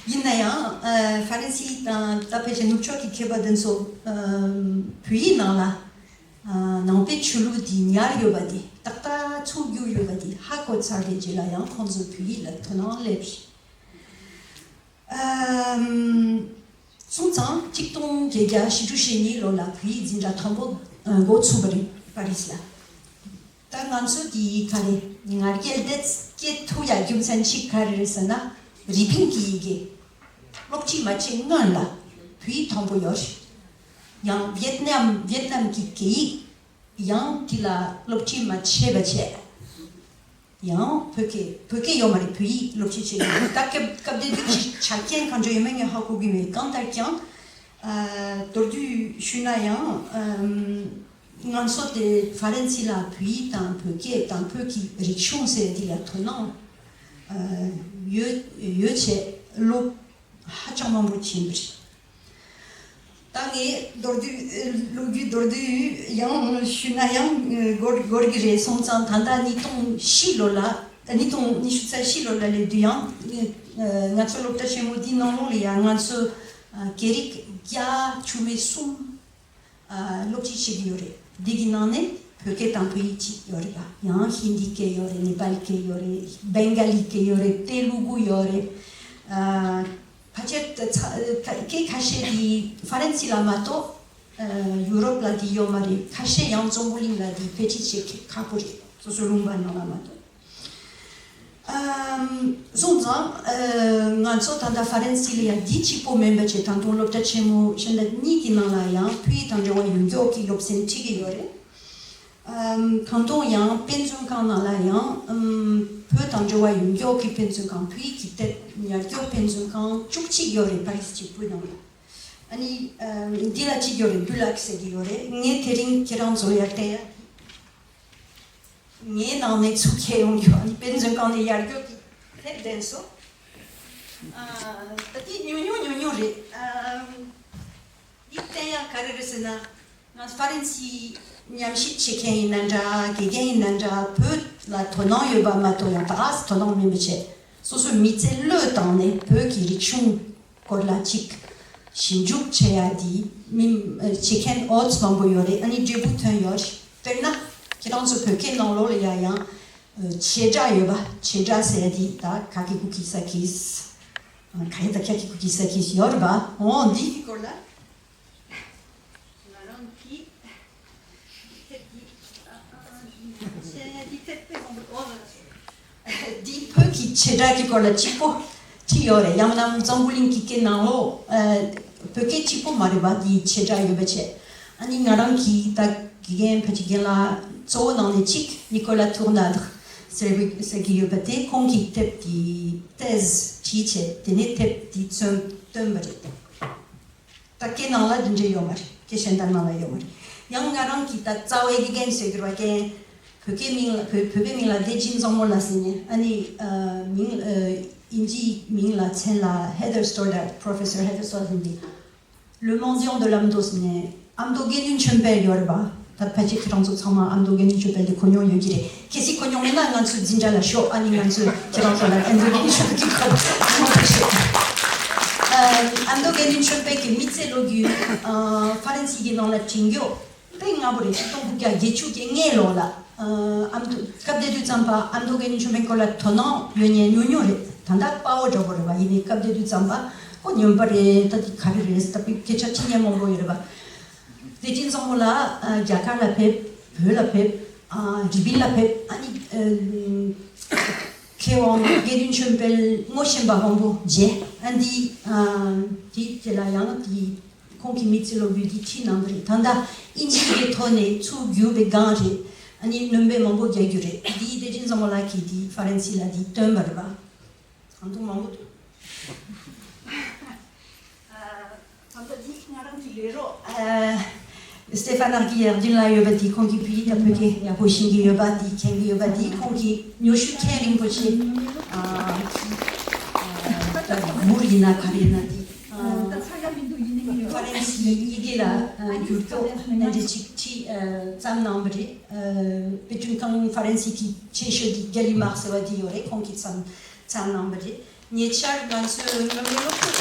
ཡིན་ན་ཡང་། ཨ། ཧྥ་རན་སི་དང་ད་ཕལ་ཆེར་ནུབ་ཕྱོགས་ཀྱི་མཁས་པ་དེ་ཚོ། ཨ། བོད་ཡིག་ནང་ལ། ཨ། ནང་པའི་ཆོས་ལུགས་འདི་ཉར་ཡོད་པ་དེ། ཏག་ཏག་ཚུར་བསྒྱུར་ཡོད་པ་དེ་ཧ་གོ་ཚར་བའི་རྗེས་ལ་ཡང་ཁོང་ཚོས་བོད་ཡིག་ལ་དོ་སྣང་སླེབས། ཨམ། སོང་ཙང་གཅིག་སྟོང་བརྒྱད་བརྒྱ་བཞི་བཅུ་ཞེ་གཉིས་ལོ་ལ་བོད་ཡིག་འཛིན་གྲྭ་དང་པོ་འགོ་ཚུགས་པ་རེད། པ་རི་སི་ལ། ད་ང་ཚོ་འདི་ག་རེ་ང་རྒྱལ་དེ་སྐྱེ་ཐུབ་ཡ་རྒྱུ་མཚན་གཅིག་ག་རེ་རེད་ཟེར་ན། རི་པིན་གྱི་ཡི་གེ་སློབ་ཁྲིད་མ་བྱས་སྔོན་ལ་བོད་ཡིག་དང་པོ་ཡོད་རེད། ཡང་ཝེད་ནམ་ཝེད་ནམ་གྱི་སྐད་ཡིག་ཡང་དེ་ལ་སློབ་ཁྲིད་མ་བྱས་པ་བྱས། ཡང་བོད་སྐད་བོད་སྐད་ཡོད་མ་རེད། བོད་ཡིག་སློབ་ཁྲིད་བྱེད་ཀྱི་ཡོད། ད་སྐབས་སྐབས་དེ་དུས་ཀྱི་ཆ་རྐྱེན་གང་འདྲ་ཡོད་མེད་ངས་ཧ་གོ་གི་མེད། གང་ལྟར་ཀྱང་། ཨ། མདོར་བསྡུས་ཞུས་ན་ཡང་། ཨམ། ང་ཚོ་དེ་ཧྥ་རན་སི་ལ་བོད་ཡིག་དང་བོད་སྐད་དང་བོད་ཀྱི་རིག་གཞུང་ཟེར་འདི་ལ་དོ་སྣང་། ཨ། ཡོད་ཡོད་བྱས་ལོ་ཧ་ཅང་མང་པོ་ཕྱིན་པ་རེད། ད་ངས་མདོར་བསྡུས། ལོ་རྒྱུས་མདོར་བསྡུས་ཡང་ཞུས་ན་ཡང་འགོར་འགོར་གྱི་རེད། སོང་ཙང་ད་ལྟ་ཉིས་སྟོང་བཞི་ལོ་ལ། ཉིས་སྟོང་ཉི་ཤུ་རྩ་བཞི་ལོ་ལ་སླེབས་དུས་ཡང་། ང་ཚོ་སློབ་གྲྭ་ཆེན་མོ་འདིའི་ནང་ལོགས་ལ་ཡང་ང་ཚོ་སྐད་རིགས་བརྒྱ་བཅུ་མེད་གསུམ་སློབ་ཁྲིད་བྱེད་ཀྱི་ཡོད་རེད། འདི་གི་ནང་ནས་བོད་སྐད་དང་བོད་ཡིག་གཅིག་ཡོད་རེད་པ། ཡང་ཧིན་དི་སྐད་ཡོད་རེད། ནེ་པ་ལི་སྐད་ཡོད་རེད། བེང་ག་ལི་སྐད་ཡོད་རེད། ཏེ་ལུ་གུ་ཡོད་རེད། ཨ། ཕལ་ཆེར་ད་ཚ་ད་སྐད་ཁ་ཤས་དེ་ཧྥ་རན་སི་ལ་མ་གཏོགས། ཨ། ཡུ་རོབ་ལ་དེ་ཡོད་མ་རེད། ཁ་ཤས་ཡང་འཛམ་བུ་གླིང་ལ་དེ་དཔེ་ཁྲིད་བྱེད་མཁན་ཁག་པོ་རེད། སོ་སོའི་ལུང་པ་ནང་ལ་མ་གཏོགས། ཨམ། སོང་ཙང་། ཨ། ང་ཚོ་ད་ལྟ་ཧྥ་རན་སི་ལ་ཡང་འདི་གཅིག་པོ་མིན་པ་བྱས་ད་དུང་སློབ་གྲྭ་ཆེན་མོ་གཞན་དག་གཉིས་ཀྱི་ནང་ལ་ཡང་བོད་ཡིག་དང་འབྲེལ་བ་ཡོད་མཁན་གྱི་སློབ་ཚན་ཁྲིད་ཀྱི་ཡོད་རེད། ཨམ། ད་དུང་ཡང་དཔེ་མཛོད་ཁང་ནང་ལ་ཡང་། ཨམ། བོད་དང་འབྲེལ་བ་ཡོད་མཁན་གྱི་དཔེ་མཛོད་ཁང་། བོད་ཡིག་གི་དེབ་ཉར་མཁན་དཔེ་མཛོད་ཁང་བཅུ་གཅིག་ཡོད་རེད། པ་རི་སི་གཅིག་པུའི་ནང་ལ། ཨ་ནི། ཨམ། འདི་ལ་གཅིག་ཡོད་རེད། བྷུ་ལག་ཟེར་གྱི་ཡོད་རེད། ངས་དེ་རིང་ཁྱེད་རང་ཚོར་ཡར་བསྟན་ཡ། ངའི་ནང་ནས་ཚུར་འཁྱེར་ཡོང་རྒྱུ། ཨ་ནི་དཔེ་མཛོད་ཁང་ནས་ཡར་རྒྱུག་གི་དེབ་ལེན་སོང་། ཨ། ད་དེ་ཉུང་ཉུང་ཉུང་ཉུང་རེད། ཨ། འདི་བསྟན་ཡག་ག་རེ་རེད་ཟེར་ན། ང་ཧྥ་རན་སི་ཉམས་ཞིབ་བྱེད་མཁན་ཡིན་ན་འདྲ། དགེ་རྒན་ཡིན་ན་འདྲ། བོད་ལ་དོ་སྣང་ཡོད་པ་མ་གཏོགས་ཡང་ད་ག་སེ་དོ་སྣང་མེད་པ་བྱས། སོ་སོའི་མི་ཚེ་བློས་བཏང་ནས་བོད་ཀྱི་རིག་གཞུང་སྐོར་ལ་ཅིག་ཞིབ་འཇུག་བྱེད་ཡ་དེ་མི་བྱེད་མཁན་ཨོ་ཙམ་པོ་ཡོད་རེད། ཨ་ནི་འབྲས་བུ་ཐོན་ཡོད་རེད། དཔེར་ན་ཁྱེད་རང་ཚོ་བོད་སྐད་ནང་ལོགས་ལ་ཡ་ཡང་བྱེད་སྒྲ་ཡོད་པ། བྱེད་སྒྲ་ཟེར་ཡ་དེ་ད་ཀ་ཀི་ཀུ་ཀི་ས་ཀིས། ག་ཡེ་ད་ཀ་ཀི་ཀུ་ཀི་ས་ཀིས་ཡོད་རེད་པ། འོ་འདི་གི་སྐོར་ལ། ང་རང་གིས་དེབ་འདི། ཨ། ཨ། འདི་དེབ་དཔེ་མང་པོ་འོ་ལ། འདི་བོད་ཀྱི་བྱེད་སྒྲ་གི་སྐོར་ལ་གཅིག་པོ་བྲིས་ཡོད་རེད། ཡང་ན་འཛམ་བུ་གླིང་གི་སྐད་ནང་ལོགས། ཨ། བོད་སྐད་གཅིག་པོ་མ་རེད་པ། འདི་བྱེད་སྒྲ་ཡོད་པ་བྱས། ཨ་ནི་ང་རང་གིས་ད་དགེ་རྒན་ཕལ་ཆེར་རྒན་ལགས་གཙོ་བོ་ནང་ནས་གཅིག་ནི་ཀོ་ལ་ཐུར་ནཱ་ཟེར་བའི་ཟེར་གྱི་ཡོད་པ་དེ། ཁོང་གིས་དེབ་འདི་ཏེ་ཟི་བྲིས་བྱས། དེ་ནས་དེབ་འདི་བཏོན་བཏོན་པ་རེད། ད་སྐད་ནང་ལ་འདི་འདྲ་ཡོད་མ་རེད། སྐད་གཞན་དག་ནང་ལ་ཡོད་མ་རེད། ཡང་ང་རང་གིས་ད་རྩ་བའི་དགེ་རྒན་ཟེར་གྱི་རེད་པ། རྒན། བོད་སྐད་མིང་ལ་བོད་བོད་པའི་མིང་ལ་བདེ་སྐྱིད་བཟང་མོ་ལགས་ཟེར་ནས། ཨ་ནི། ཨ། མིང་། ཨ། དབྱིན་ཇིའི་མིང་ལ་མཚན་ལ་Heather Stoddard, Professor Heather Stoddard འདི། Le Mendiant de l'Amdo ཟེར་ནས། ཨ་མདོ་དགེ་འདུན་ཆོས་འཕེལ་ཡོད་རེད་པ། ད་ཕལ་ཆེར་ཁྱེད་རང་ཚོ་ཚང་མ་ཨ་མདོ་དགེ་འདུན་ཆོས་འཕེལ་དེ་གོ་མྱོང་ཡོད་ཀྱི་རེད། གལ་སྲིད་གོ་མྱོང་མེད་ན་ང་ཚོའི་འཛིན་གྲྭ་ལ་ཤོག་ཨ་ནི་ང་ཚོས་ཁྱེད་རང་ཚོ་ལ་ཨ་མདོ་དགེ་འདུན་ཆོས་འཕེལ་གྱི་སྐོར་ངོ་སྤྲོད་བྱེད། ཨ། ཨ་མདོ་དགེ་འདུན་ཆོས་འཕེལ་གྱི་མི་ཚེ་ལོ་རྒྱུས། ཨ། ཧྥ་རན་སི་གི་ནང་ལ་བྲིས་རྒྱུ་དཔེ་སྔ་པོ་རེད། ཆིག་སྟོང་དགུ་བརྒྱ་བརྒྱད་ཅུ་གྱ་ལྔ་ལོ་ལ། ཨ་མདོ་སྐབས་དེ་དུས་ཙམ་པ་ཨ་མདོ་དགེ་འདུན་ཆོས་འཕེལ་སྐོར་ལ་དོ་སྣང་ཡོད་མཁན་ཉུང་ཉུང་རེད། ད་ལྟ་དཔའ་བོ་འདྲ་པོ་རེད་བ། ཡིན་ནའི་སྐབས་དེ་དུས་ཙམ་པ་ཁོ་སྨྱོན་པ་རེད། ད་དེ་ག་རེ་རེད་ཟེར་ད་དཔེ་སྐད་ཆ་དྲི་མཁན་མང་པོ་ཡོད་རེད་བ། དེ་བཞིན་བཟང་པོ་ལ་ཨ་རྒྱ་གར་ལ་ཕེབས། བོད་ལ་ཕེབས། ཨ་རི་པིན་ལ་ཕེབས། ཨ་ནི་ཨ་མཁས་དབང་དགེ་འདུན་ཆོས་འཕེལ་ངོ་ཤེས་པ་མང་པོ་མཇལ། ཨ་འདི་ཨ་དེ་རྗེས་ལ་ཡང་དེ་ཁོང་གི་མི་ཚེ་ལོ་རྒྱུས་འདི་བྲིས་གནང་གི་རེད། ད་ལྟ་ཨིན་ཇི་གི་ཐོག་ནས་ཚུར་བསྒྱུར་བའི་སྒང་རེད། ཨ་ནི་སྣོན་པ་མང་པོ་རྒྱག་རྒྱུ་རེད། འདི་བདེ་ཆེན་བཟང་པོ་ལགས་ཀྱིས་འདི་ཧྥ་རན་སི་ལ་འདི་བཏོན་པ་རེད་པ། ད་དུང་མང་པོ་འདུག་ཨ་ད་ལྟ་འདི་ང་རང་གི་ལས་རོགས་ཨ་སྟེ་ཧྥ་ནག་གི་ཡར་རྒྱུན་ལ་ཡོད་པ་འདི་ཁོང་གིས་བོད་ཡིག་དང་བོད་སྐད་ཡག་པོ་ཤེས་ཀྱི་ཡོད་པ། འདི་མཁྱེན་གྱི་ཡོད་པ། འདི་ཁོང་གི་ཉོ་ཤུ་མཁན་རིན་པོ་ཆེ་ཨ་ཨ་ད་མུར་ཡིན་ན་ག་རེ་ཡིན་ན་འདི་ཨ་ཧྥ་རན་སི་ཡི་གེ་ལ་ཨ་བསྒྱུར་ཐོག་ནས་འདི་ཅིག་ཁྲིད་ཨ་བརྩམས་གནང་བ་རེད། ཨ་དཔེ་སྐྲུན་ཁང་ཧྥ་རན་སི་གི་ཆེ་ཤོས་འདི་རྒྱ་ལི་མག་ཟེར་བ་འདི་ཡོད་རེད། ཁོང་གིས་བརྩམས་བརྩམས་གནང་བ་རེད། ཉེ་ཆར་ང་ཚོའི་སྔོན་མའི་སློབ་ཕྲུག་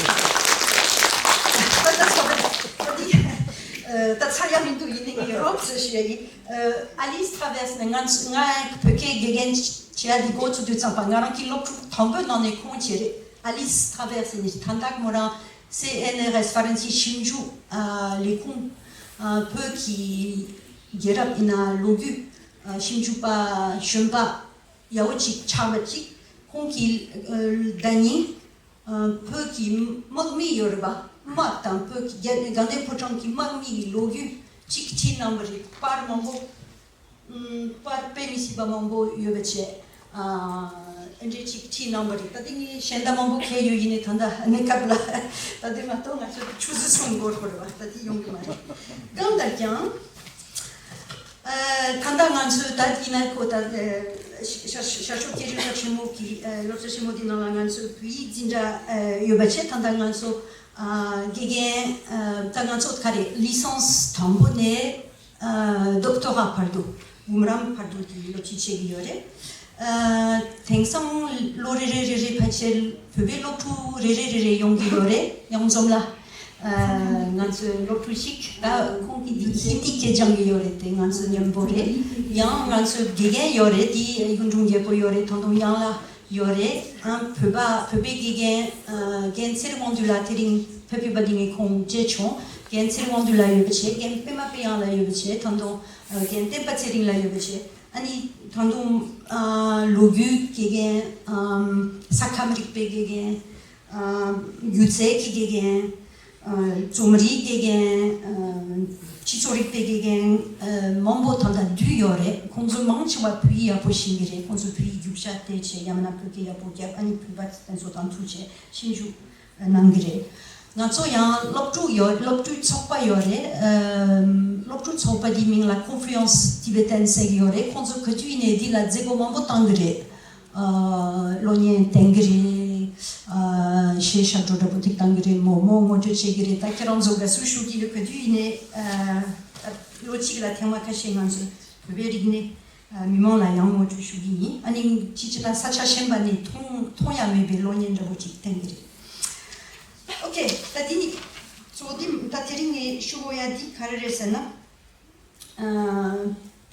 ད་ལྟ་ཚོགས་པ་འདི་ད་ཚར་ཡ་མི་འདུག་ཡིན་ནའི་ངས་རོབ་ཙམ་ཞུ་ཡ་ཡིན། ཨ་ལིས་ཐྲ་བེར་སི་ནི་ང་ཚོ་ང་བོད་སྐད་དགེ་རྒན་བྱེད་ཡ་འདི་འགོ་ཚུགས་དུས་ཙམ་པ་ང་རང་གི་སློབ་ཕྲུག་དང་པོའི་ནང་ནས་ཁོང་བྱས་རེད། ཨ་ལིས་ཐྲ་བེར་སི་ནི་ད་ལྟ་མོ་རང་སེ་ཨེན་ཨར་ཨེས་ཧྥ་རན་སི་ཞིབ་འཇུག་ཨ་ལས་ཁུངས་ཨ་བོད་ཀྱི་རྒྱལ་རབས་ཡིན་ན་ལོ་རྒྱུས་ཨ་ཞིབ་འཇུག་པ་གཞོན་པ་ཡག་པོ་ཅིག་ཆགས་པ་ཅིག་ཁོང་གིས་ཨ་ཟླ་ཉིན་ཨ་བོད་ཀྱི་དམག་མི་ཡོད་རེད་པ། དམག་དང་བོད་ཀྱི་རྒྱ་དགའ་ལྡན་ཕོ་བྲང་གི་དམག་མི་ཡི་ལོ་རྒྱུས་ཅིག་བྲིས་གནང་བ་རེད། པར་མང་པོ་ཨམ་པར་དཔེ་མི་སྲིད་པ་མང་པོ་ཡོད་པ་བྱས་ཨ་ཨེ་འདྲས་ཅིག་བྲིས་གནང་བ་རེད། ད་དེ་ངས་གཞན་དག་མང་པོ་མཁས་ཡོད། ཡིན་ནའི་ད་ལྟ་གནས་སྐབས་ལ་ད་དེ་མ་གཏོགས་ང་ཚོ་ཆུ་ཚོད་གསུམ་འགོར་དགོས་རེད་པ། ད་དེ་ཡོང་གི་མ་རེད། གང་ལྟར་ཀྱང་། ཨ་ད་ལྟ་ང་ཚོས་ད་ཡིན་ན་ཁོ་ད་ཨ་ཤར་ཤར་ཤར་ཕྱོགས་སྐད་རིགས་ཚོགས་ཆེན་མོ་གི་ཨ་སློབ་གྲྭ་ཆེན་མོ་འདི་ནང་ལ་ང་ཚོ་བོད་ཡིག་འཛིན་གྲྭ་ཨ་ཡོད་པ་བྱས། ད་ལྟ་ང་ཚོ་ཨ་དགེ་རྒན་ཨ་ད་ང་ཚོ་ག་རེ་ལི་སན་སི་དང་པོ་ནས་ཨ་ཌོག་ཊོ་ར་བར་དུ་འབུམ་རམས་བར་དུ་གི་སློབ་ཁྲིད་བྱེད་ཀྱི་ཡོད་རེད། ཨ་དེང་སང་ལོ་རེ་རེ་རེ་རེ་ཕལ་ཆེར་བོད་པའི་སློབ་ཕྲུག་རེ་རེ་རེ་རེ་ཡོང་གི་ཡོད་རེད། ཡང་འཛོམས་ལ། ཨ་ང་ཚོའི་སློབ་ཕྲུག་ཞིག་ད་ཁོང་གིས་འདི་ཧིན་དི་སྐད་སྦྱང་གི་ཡོད་རེད། དེ་ང་ཚོ་མཉམ་པོ་རེད། ཡང་ང་ཚོའི་དགེ་རྒན་ཡོད་རེད། དེ་གཡུང་དྲུང་རྒྱལ་པོ་ཡོད་རེད། ད་དུང་ཡང་ལ་ཡོད་རེད། ཨ་བོད་པ་བོད་པའི་དགེ་རྒན་ཨ་རྒན་ཚེ་རིང་དབང་འདུས་ལགས་དེ་རིང་ཕེབས་ཡོད་པ་འདི་ངས་ཁོང་མཇལ་བྱུང་། རྒན་ཚེ་རིང་དབང་འདུས་ལགས་ཡོད་པ་བྱས། རྒན་པད་མ་དཔལ་དབྱངས་ལགས་ཡོད་པ་བྱས། ད་དུང་ཨ་རྒན་བསྟན་པ་ཚེ་རིང་ལགས་ཡོད་པ་བྱས། ཨ་ནི་ད་དུང་ཨ་ལོ་རྒྱུས་དགེ་རྒན་ཨམ་ས་ཁམས་རིག་པའི་དགེ་རྒན། ཨ་སྒྱུ་རྩལ་གྱི་དགེ་རྒན། ཨ་རྩོམ་རིག་དགེ་རྒན། ཨ་སྤྱི་ཚོགས་རིག་པའི་དགེ་རྒན། ཨ་མང་པོ་ད་ལྟ་འདུས་ཡོད་རེད། ཁོང་ཚོ་མང་ཆེ་བ་བོད་ཡིག་ཡག་པོ་ཤེས་ཀྱི་རེད། ཁོང་ཚོ་བོད་ཡིག་རྒྱུགས་ཤར་བལྟས་བྱས་ཡང་མིན་ན་བོད་སྐད་ཡག་པོ་རྒྱབ། ཨ་ནི་བོད་པ་དེ་ཚོ་དང་ཐུག་བྱས་ཞིབ་འཇུག་གནང་གི་རེད། ང་ཚོ་ཡང་སློབ་ཕྲུག་ཡོད། སློབ་ཕྲུག་ཚོགས་པ་ཡོད་རེད། ཨ་སློབ་ཕྲུག་ཚོགས་པ་དེའི་མིང་ལ་Confluence Tibetans ཟེར་གྱི་ཡོད་རེད། ཁོང་ཚོ་ག་དུས་ཡིན་ནའི་འདི་ལ་མཛད་སྒོ་མང་པོ་བཏང་གི་རེད། ཨ་གློག་བརྙན་བསྟན་གྱི་རེད། ཨ་གཞས་ཞབས་བྲོ་འདྲ་པོ་ཅིག་བཏང་གི་རེད། མོག་མོག་ངོ་སྤྲོད་བྱེད་ཀྱི་རེད། ད་ཁྱེད་རང་ཚོ་དགའ་བསུ་ཞུ་གི་ཡོད། ག་དུས་ཡིན་ནའི་ཨ་ད་ལོ་གཅིག་ལ་ཐེངས་མ་ཁ་ཤས་ང་ཚོ་བོད་པའི་རིག་གནས་ཨ་མི་མང་ལ་ཡང་ངོ་སྤྲོད་ཞུ་གི་ཡིན། ཨ་ནི་ཅི་ཅི་ན་ས་ཆ་གཞན་པ་ནས་མཐོང་མཐོང་ཡ་མེད་པའི་གློག་བརྙན་འདྲ་པོ་ཅིག་བསྟན་གྱི་རེད། ཨོ་ཁེ། ད་དེ་ནི་གཙོ་བོ་དེ་ད་དེ་རིང་ངས་ཞུ་དགོས་ཡ་འདི་ག་རེ་རེད་ཟེར་ན། ཨ་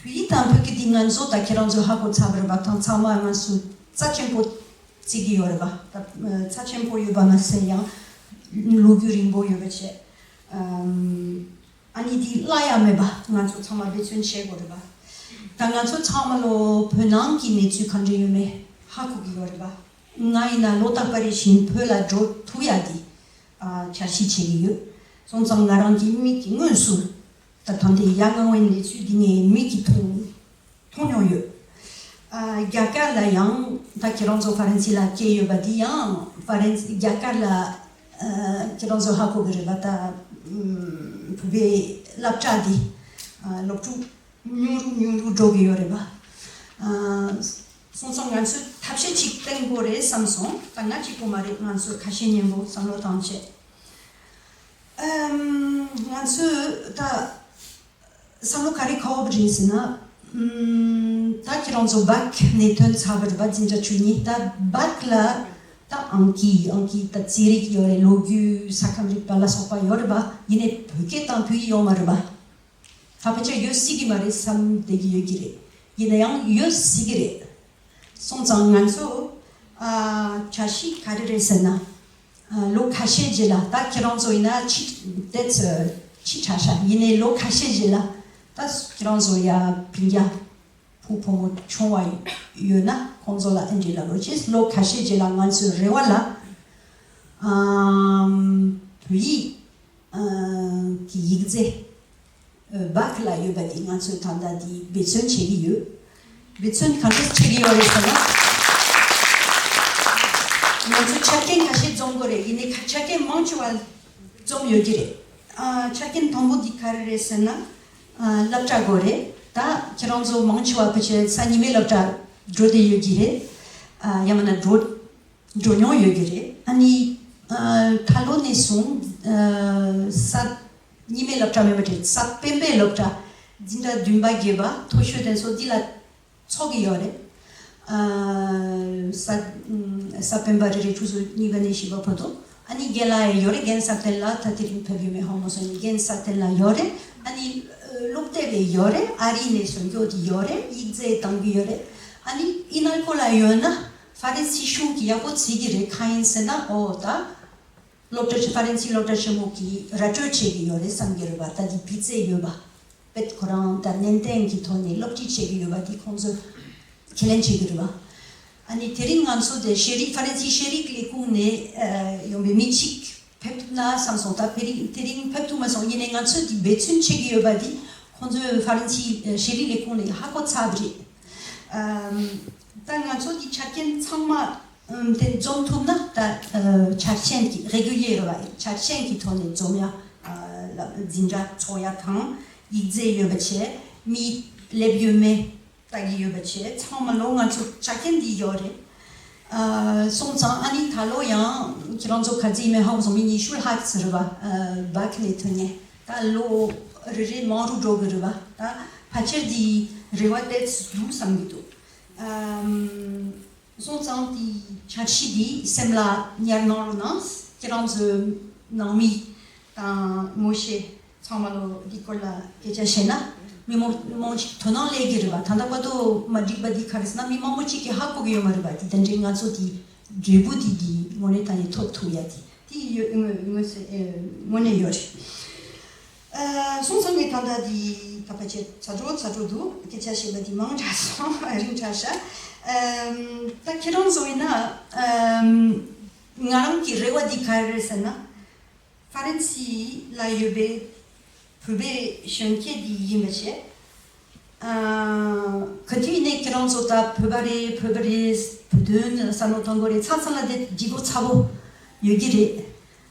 བོད་ཡིག་དང་བོད་སྐད་འདི་ང་ཚོ་ད་ཁྱེད་རང་ཚོས་ཧ་གོ་ཚར་བ་རེད་པ། ད་ཚང་མ་ང་ཚོས་རྩ་ཆེན་པོ་བརྩི་གི་ཡོད་རེད་པ། ད་རྩ་ཆེན་པོ་ཡོད་པ་མ་ཟད་ཡང་ལོ་རྒྱུས་རིང་པོ་ཡོད་པ་བྱས། ཨ་ཨ་ནི་འདི་བརླག་ཡ་མེད་པ་ང་ཚོ་ཚང་མ་འབད་བརྩོན་བྱེད་དགོས་རེད་པ། ད་ང་ཚོ་ཚང་མ་ལོ་བོད་ནང་གི་གནས་ཚུལ་ག་འདྲ་ཡོད་མེད་ཧ་གོ་གི་ཡོད་རེད་པ། ང་ཡིན་ན་ལོ་རྟག་པ་རེ་བཞིན་བོད་ལ་འགྲོ་ཐུབ་ཡ་འདི་ཨ་འཆར་གཞི་བྱེད་ཀྱི་ཡོད། སོང་ཙང་ང་རང་གི་མིག་གི་དངོས་སུ་ད་ད་ལྟའི་ཡ་ང་བའི་གནས་ཚུལ་འདི་ངའི་མིག་གིས་མཐོང་མཐོང་མྱོང་ཡོད། ཨ་རྒྱ་གར་ལ་ཡང་ད་ཁྱེད་རང་ཚོ་ཧྥ་རན་སི་ལ་སྐྱེས་ཡོད་པ་འདི་ཡང་ཧྥ་རན་སི་རྒྱ་གར་ལ་ཨ་ཁྱེད་རང་ཚོ་ཧ་གོ་གི་རེད་པ། ད་ཨམ་བོད་པའི་སློབ་གྲྭ་འདི་ཨ་སློབ་ཕྲུག་ཉུང་རུ་ཉུང་རུ་འགྲོ་གི་ཡོད་རེད་པ། ཨ་སོང་ཙང་ང་ཚོས་ཐབས་ཤེས་ཅིག་བསྟེན་དགོས་རེད་བསམ་སོང་། ད་ང་གཅིག་པོ་མ་རེད། ང་ཚོ་ཁ་ཤས་མཉམ་པོ་བསམ་བློ་བཏང་བྱས། ཨམ་ང་ཚོས་ད་བསམ་བློ་ག་རེ་འཁོར་བ་རེད་ཟེར་ན། ཨམ་ད་ཁྱེད་རང་ཚོ་བྷག་ནས་ཐོན་ཚར་བ་རེད་པ། འཛིན་གྲྭ་བཅུ་གཉིས། ད་བྷག་ལ་ད་ཨང་ཀི་ཨང་ཀི་ད་རྩིས་རིག་ཡོད་རེད། ལོ་རྒྱུས་ས་ཁམས་རིག་པ་ལ་སོགས་པ་ཡོད་རེད་པ། ཡིན་ནའི་བོད་སྐད་དང་བོད་ཡིག་ཡོད་མ་རེད་པ། ད་ཕལ་ཆེར་ཡོད་སྲིད་ཀྱི་མ་རེད་བསམ་བསྡད་ཀྱི་ཡོད་ཀྱི་རེད། ཡིན་ན་ཡང་ཡོད་སྲིད་ཀྱི་རེད། སོང་ཙང་ང་ཚོ་ཨ་འཆར་གཞི་ག་རེ་རེད་ཟེར་ན། ཨ་ལོ་ཁ་ཤས་རྗེས་ལ་ད་ཁྱེད་རང་ཚོ་ཡིན་ན་ཕྱི་དེ་ཚོ་ཕྱི་དྲགས་ཤག་ཡིན་ནའི་ལོ་ཁ་ཤས་རྗེས་ལ་ད་ཁྱེད་རང་ཚོ་ཡ་སྤུན་ཀྱག་བུ་བུ་མོ་ཆུང་བ་ཡོད་ན་ཁོང་ཚོ་ལ་ཨེ་འདྲ་ལབ་རོགས་བྱེད། ལོ་ཁ་ཤས་རྗེས་ལ་ང་ཚོའི་རེ་བ་ལ་ཨམ་བོད་ཡིག་ཨ་གི་ཡིག་རྩིས་ཨ་བྷག་ལ་ཡོད་པ་དེ་ང་ཚོས་ད་ལྟ་དེ་འབད་བརྩོན་བྱེད་ཀྱི་ཡོད། འབད་བརྩོན་ག་འདྲས་བྱེད་ཀྱི་ཡོད་རེད་ཟེར་ན། ང་ཚོས་ཆ་རྐྱེན་ཁ་ཤས་འཛོམས་དགོས་རེད། ཡིན་ནའི་ཁ་ཆ་རྐྱེན་མང་ཆེ་བ་འཛོམས་ཡོད་ཀྱི་རེད། ཨ་ཆ་རྐྱེན་དང་པོ་འདི་ག་རེ་རེད་ཟེར་ན། ཨ་སློབ་གྲྭ་དགོས་རེད། ད་ཁྱེད་རང་ཚོ་མང་ཆེ་བ་ཕལ་ཆེར་ས་ཉི་མའི་སློབ་གྲྭ་འགྲོ་བསྡད་ཡོད་ཀྱི་རེད། ཨ་ཡང་མིན་ན་འགྲོ་འགྲོ་མྱོང་ཡོད་ཀྱི་རེད། ཨ་ནི་ཨ་ད་ལོ་ནས་བཟུང་ཨ་ས་ཉི་མའི་སློབ་གྲྭ་མིན་པ་རེད། ས་སྤེན་པའི་སློབ་གྲྭ་འཛིན་གྲྭ་བདུན་པ་བརྒྱད་པ་མཐོ་ཤོས་དེ་ཚོ་འདི་ལ་ཚོགས་ཀྱི་ཡོད་རེད། ཨ་ས་ཨ་ས་སྤེན་པ་རེ་རེ་ཆུ་ཚོད་གཉིས་པ་ནས་བཞི་པ་བར་དུ། ཨ་ནི་རྒན་ལགས་ཡོད་རེད། རྒན་ས་བརྟན་ལགས་ད་དེ་རིང་ཕེབས་ཡོད་མེད་ཧ་གོ་མ་སོང་། རྒན་ས་བརྟན་ལགས་ཡོད་རེད། ཨ་ནི་ཨ་སློབ་དེབ་ཡོད་རེད། ཨ་རི་ནས་བཟོ་རྒྱུ་དེ་ཡོད་རེད། ཡིག་རྩིས་གཏང་གི་ཡོད་རེད། ཨ་ནི་ཨི་ནལ་ཀོ་ལ་ཡོད་ན་ཧྥ་རན་སི་གཞུང་གིས་ཡག་པོ་བྱེད་ཀྱི་རེད། གང་ཡིན་ཟེར་ན་ཨོ་ད་སློབ་གྲྭ་ཧྥ་རན་སི་སློབ་གྲྭ་ཆེན་མོ་གིས་ར་སྤྲོད་བྱེད་ཀྱི་ཡོད་རེད་བསམ་གྱི་རེད་པ། ད་དེ་སྤུས་ཚད་ཡོད་པ། དཔེ་ཁོ་རང་ད་ནན་ཏན་གྱི་ཐོག་ནས་སློབ་ཁྲིད་བྱེད་ཀྱི་ཡོད་པ་འདི་ཁོང་ཚོས་ཁས་ལེན་བྱེད་ཀྱི་རེད་པ། ཨ་ནི་དེ་རིང་ང་ཚོ་དེ་ཤེས་རིག་ཧྥ་རན་སིའི་ཤེས་རིག་ལས་ཁུངས་ནས་ཨ་ཡོང་པའི་མི་གཅིག་ཕེབས་ཐུབ་ན་བསམ་སོང་། ད་དེ་རིང་དེ་རིང་ཕེབས་ཐུབ་མ་སོང་། ཡིན་ནའི་ང་ཚོས་དེ་འབད་བརྩོན་བྱེད་ཀྱི་ཡོད་པ་འདི་ཁོང་ཚོས་ཧྥ་རན་སིའི་ཤེས་རིག་ལས་ཁུངས་ནས་ཧ་གོ་ཚར་བ་རེད། ཨམ་ད་ང་ཚོ་དེ་ཆ་རྐྱེན་ཚང་མ་ཨམ་དེ་འཛོམས་ཐུབ་ན་ད་ཨ་ཆ་རྐྱེན་གྱི་རེ་གུ་ཡེ་རེད་པ། ཆ་རྐྱེན་གྱི་ཐོག་ནས་འཛོམས་ཡ། ཨ་ལ་འཛིན་གྲྭ་ཚོགས་ཡ་དང་ཡིག་རྩིས་ཡོད་པ་བྱས། མི་སླེབས་ཡོད་མེད་ལྟ་གི་ཡོད་པ་བྱས། ཚང་མ་ལོ་ང་ཚོ་ཆ་རྐྱེན་འདི་ཡོད་རེད། ཨ་སོང་ཙང་ཨ་ནི་ད་ལོ་ཡང་ཁྱེད་རང་ཚོ་ག་ཚོད་ཡིན་མེད་ཧ་གོ་སོང་། མི་ཉི་ཤུ་ལྷག་ཙམ་རེད་པ། ཨ་བྷག་ལས་ཐོན་ནས་ད་ལོ་རེ་རེ་མང་རུ་འགྲོ་གི་རེད་པ། ད་ཕལ་ཆེར་འདི་རེ་བ་དེ་ཚོ་འདུག་བསམ་གྱི་འདུག་ཨམ། སོང་ཙང་དེའི་འཆར་གཞི་འདི་སེམས་ལ་ཉར་གནང་རོགས་གནང་། ཁྱེད་རང་ཚོའི་ནང་མི་དང་ངོ་ཤེས་ཚང་མ་ལོ་འདི་སྐོར་ལ་སྐད་ཆ་བཤད་ན་མི་མང་མང་ཞིག་དོ་སྣང་སླེབས་ཀྱི་རེད་པ། ད་ལྟ་བར་དུ་མ་འགྲིག་པ་འདི་ག་རེ་ཟེར་ན་མི་མང་པོ་གཅིག་གིས་ཧ་གོ་གི་ཡོད་མ་རེད་པ། དེ་དེ་འདྲའི་ང་ཚོ་དེ་འབྲས་བུ་དེ་དེ་དངོས་གནས་ད་ནི་ཐོབ་ཐུབ་ཡ་དེ་དེ་ཡོད་དངོས་དངོས་སེ་ཨེ་དངོས་གནས་ཡོད་རེད། ཨ་སོང་ཙང་ངས་ད་ལྟ་འདི་ད་ཕལ་ཆེར་ཚ་དྲོ་ཚ་དྲོ་འདུག་སྐད་ཆ་བཤད་པ་འདི་མང་དྲགས་སོང་། རིང་དྲགས་ཤག་ཨམ་ད་ཁྱེད་རང་ཚོ་ཡིན་ན་ཨམ་ང་རང་གི་རེ་བ་འདི་ག་རེ་རེད་ཟེར་ན། ཧྥ་རན་སི་ལ་ཡོད་པའི་བོད་པའི་གཞོན་སྐྱེས་འདི་ཡིན་པ་བྱས། ཨ་ག་དུས་ནས་ཁྱེད་རང་ཚོ་ད་བོད་པ་རེད། བོད་པ་རེད། བོད་དོན་བསམ་བློ་གཏོང་དགོས་རེད། ཚང་ཚང་ལ་དེ་ལྗིད་པོ་ཚ་པོ་ཡོད་ཀྱི་རེད།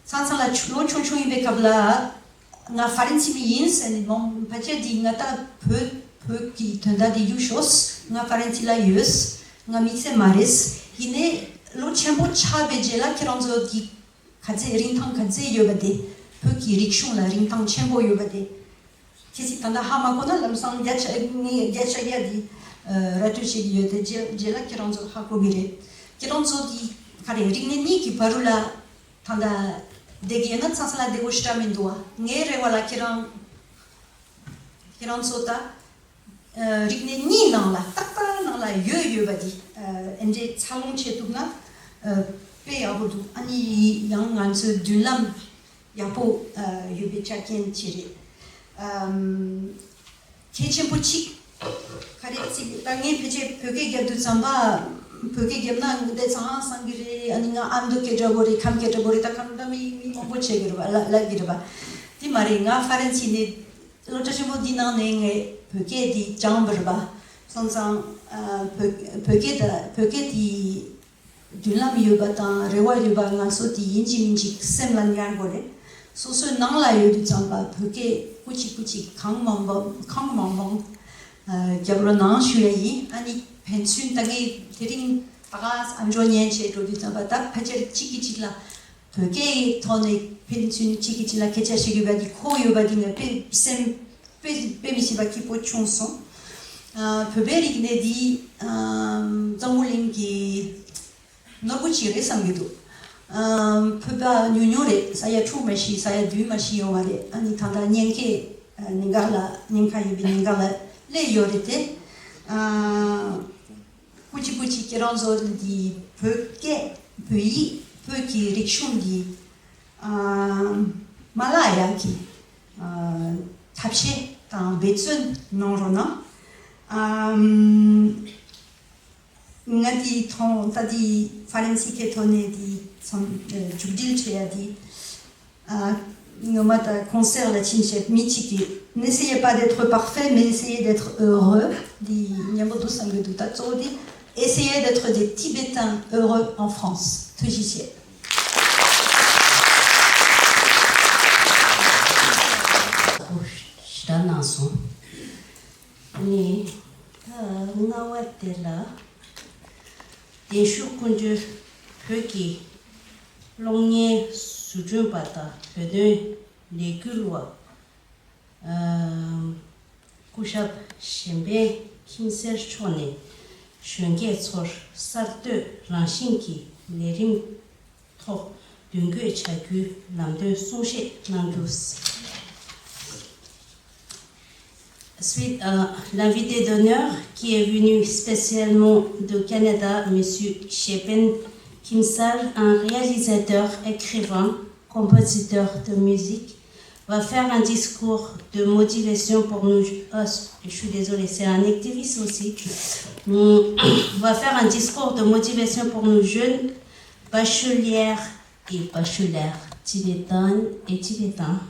ཚང་ཚང་ལ་ཆུ་ལོ་ཆུང་ཆུང་ཡིན་པའི་སྐབས་ལ་ང་ཧྥ་རན་སི་མི་ཡིན་ཟེར་ནས་མང་ཕལ་ཆེར་དེ་ང་ད་བོད་བོད་ཀྱི་དོན་དག་དེ་གཡུག་ཤོག་ང་ཧྥ་རན་སི་ལ་ཡོད། ང་དམིགས་བསལ་མ་རེད། ཡིན་ནའི་ལོ་ཆེན་པོ་ཆགས་པའི་རྗེས་ལ་ཁྱེད་རང་ཚོ་དེ་ག་ཚད་རིན་ཐང་ག་ཚད་ཡོད་པ་དེ། བོད་ཀྱི་རིག་གཞུང་ལ་རིན་ཐང་ཆེན་པོ་ཡོད་པ་དེ། ཁྱེད་ཚོས་ད་ལྟ་ཧ་མ་གོ་ན་ལམ་སང་བརྒྱ་ཆ་ངས་བརྒྱ་ཆ་བརྒྱ་འདི་ར་སྤྲོད་བྱེད་ཀྱི་ཡོད་དེ། རྗེས་རྗེས་ལ་ཁྱེད་རང་ཚོ་ཧ་གོ་གི་རེད། ཁྱེད་རང་ཚོ་འདི་ག་རེ་རིག་གནས་གཉིས་ཀྱི་བར་རུ་ལ་ད་ལྟ་བསྡད་ཀྱི་ཡོད་ན་ཚང་ས་ལ་བསྡད་དགོས་ཞེ་དྲག་མི་འདུག་བ། ངའི་རེ་བ་ལ་ཁྱེད་རང་ཁྱེད་རང་ཚོ་ད་རིག་གནས་གཉིས་ནང་ལ་ཏག་ཏག་ནང་ལ་ཡོད་ཡོད་པ་འདི་ཨེ་འདྲའི་འཚར་ལོངས་བྱེད་ཐུབ་ན་དཔེ་ཡག་པོ་འདུག་ཨ་ནི་ཡང་ང་ཚོའི་མདུན་ལམ་ཡག་པོ་ཡོད་པའི་ཆ་རྐྱེན་ཅིག་རེད། ཨམ་གལ་ཆེན་པོ་གཅིག་ག་རེ་གཅིག་ད་ངས་ཕལ་ཆེར་བོད་སྐད་རྒྱབ་དུས་ཙམ་པ་བོད་སྐད་རྒྱབ་ན་ངུ་དེ་ཚང་སང་གི་རེད། ཨ་ནི་ང་ཨ་མདོ་སྐད་འདྲ་པོ་རེད། ཁམས་སྐད་འདྲ་པོ་རེད། ད་ཁམས་ད་མི་མི་མང་པོ་བྱེད་གི་རེད་པ། ལ་ལབ་གི་རེད་པ། དེ་མ་རེད། ང་ཧྥ་རན་སི་ནས་སློབ་གྲྭ་ཆེན་མོ་འདི་ནང་ནས་ངས་བོད་སྐད་འདི་སྦྱངས་པ་རེད་པ། སོང་ཙང་ཨ་བོད་བོད་སྐད་ད་བོད་སྐད་འདི་མདུན་ལམ་ཡོད་པ་དང་རེ་བ་ཡོད་པ་ང་ཚོ་འདི་ཡིན་གཅིག་མིན་གཅིག་སེམས་ལ་ཉར་དགོས་རེད། སོ་སོའི་ནང་ལ་ཡོད་དུས་ཙམ་པ་བོད་སྐད་སྐུ་གཅིག་སྐུ་གཅིག་གང་མང་བ་གང་མང་མང་ཨ་རྒྱབ་རོགས་གནང་ཞུ་ཡ་ཡིན། ཨ་ནི་ཕན་ཚུན་ད་ངས་དེ་རིང་ད་ག་ཨ་མཆོག་ཉན་བྱས་འགྲོ་དུས་ཙམ་པ་ད་ཕལ་ཆེར་གཅིག་གིས་གཅིག་ལ་བོད་སྐད་ཐོག་ནས་ཕན་ཚུན་གཅིག་གིས་གཅིག་ལ་སྐད་ཆ་བཤད་དགོས་པ་འདི་གོ་ཡོད་པ་འདི་ངས་དཔེ་སེམས་དཔེ་དཔེ་མི་སྲིད་པ་སྐྱིད་པོ་བྱུང་སོང་། ཨ་བོད་པའི་རིག་གནས་འདི་ཨ་འཛམ་བུ་གླིང་གི་ནོར་བུ་གཅིག་རེད་བསམ་གྱི་འདུག་ཨ་བོད་པ་ཉུང་ཉུང་རེད། ས་ཡ་དྲུག་མ་ཞིག་ས་ཡ་བདུན་མ་ཞིག་ཡོད་པ་རེད། ཨ་ནི་ད་ལྟ་ཉེན་ཁའི་ཉེན་ཁ་ལ་ཉེན་ཁ་ཡོད་པའི་ཉེན་ཁ་ལ་སླེབས་ཡོད་རེད་དེ། ཨ། སྐུ་མཁྱེན་སྐུ་མཁྱེན་ཁྱེད་རང་ཚོ་འདི་བོད་སྐད་བོད་ཡིག་བོད་ཀྱི་རིག་གཞུང་འདི་ཨ་མ་བརླག་ཡག་གི་ཨ་ཐབས་ཤེས་དང་འབད་བརྩོན་གནང་རོགས་གནང་། ཨམ། ང་འདི་ཐོང་ད་འདི་ཧྥ་རན་སི་སྐད་ཐོག་ནས་འདི་ཚང་མཇུག་སྒྲིལ་བྱེད་ཡ་འདི། ཨ། ངོ་མ་ད་ཀོན་སེར་ལ་ཕྱིན་བྱས་མི་གཅིག་གིས། N'essayez pas d'être parfait, mais essayez d'être heureux. འདི་སྙན་པོ་འདུག་བསམ་གྱི་འདུག་ད་གཙོ་བོ་འདི། Essayez d'être des Tibétains heureux en France. ཐུགས་རྗེ་ཆེ། ཞེ་དྲག་གནང་སོང་། ནི་ད་ལྔ་བ་དེ་ལ། བརྟན་བཞུགས་སྐུ་མགྲོན། བོད་ཀྱི་གློག་བརྙན་བཟོ་སྐྲུན་པ་དང་བོད་དོན་ལས་འགུལ་བ། ཨ། སྐུ་ཞབས་གཞན་ཕན་ཁྱིམ་གསར་མཆོག་ནས་གཞོན་སྐྱེས་ཚོར་གསར་གཏོད་རང་བཞིན་གྱི་ལས་རིམ་ཐོག་མདུན་སྐྱོད་བྱ་རྒྱུའི་ལམ་སྟོན་གསུང་བཤད་གནང་རྒྱུ། Ensuite, euh, l'invité d'honneur qui est venu spécialement du Canada, Monsieur Shepen Kimsar, un réalisateur, écrivain, compositeur de musique, va faire un discours de motivation pour nous. Ah, je suis désolée, c'est un activiste aussi. Hum, va faire un discours de motivation pour nos jeunes bachelières et bacheliers tibétaines et tibétains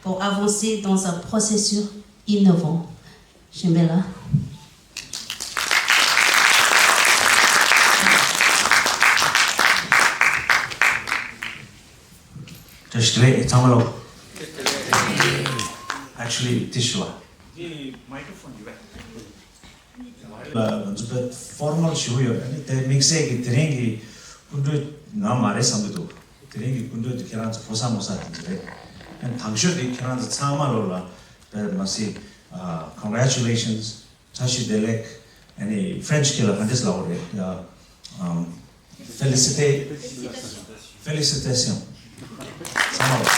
pour avancer dans un processus innovant. Shembela. Just wait, it's all. Actually, this one. ལ་ང་ཚོ་དཔེ་ཕོར་མལ་ཞེ་པོ་ཡོད་རེད། ཨ་ནི་དེ་དམིགས་བསལ་གྱི་དེ་རིང་གི་སྐུ་མགྲོན་ང་མ་རེད་བསམ་གྱི་འདུག་དེ་རིང་གི་སྐུ་མགྲོན་དེ་ཁྱེད་རང་ཚོ་ཕོ་གསར་མོ་གསར་དེ་ཚོ་རེད། ཨ་ནི་དང་ཤོས་དེ་ཁྱེད་རང་ཚོ་ཚང་མ་ལོ་ལ་དཔེ་མ་སྲིད། ཨ། Congratulations. བཀྲ་ཤིས་བདེ་ལེགས། ཨ་ནི་ཕ་རེན་ཆི་སྐད་ལ་ག་འདྲས་ལབ་དགོས་རེད། ཡ། ཨམ། Félicité. Félicitations. ཚང་མ་ལ།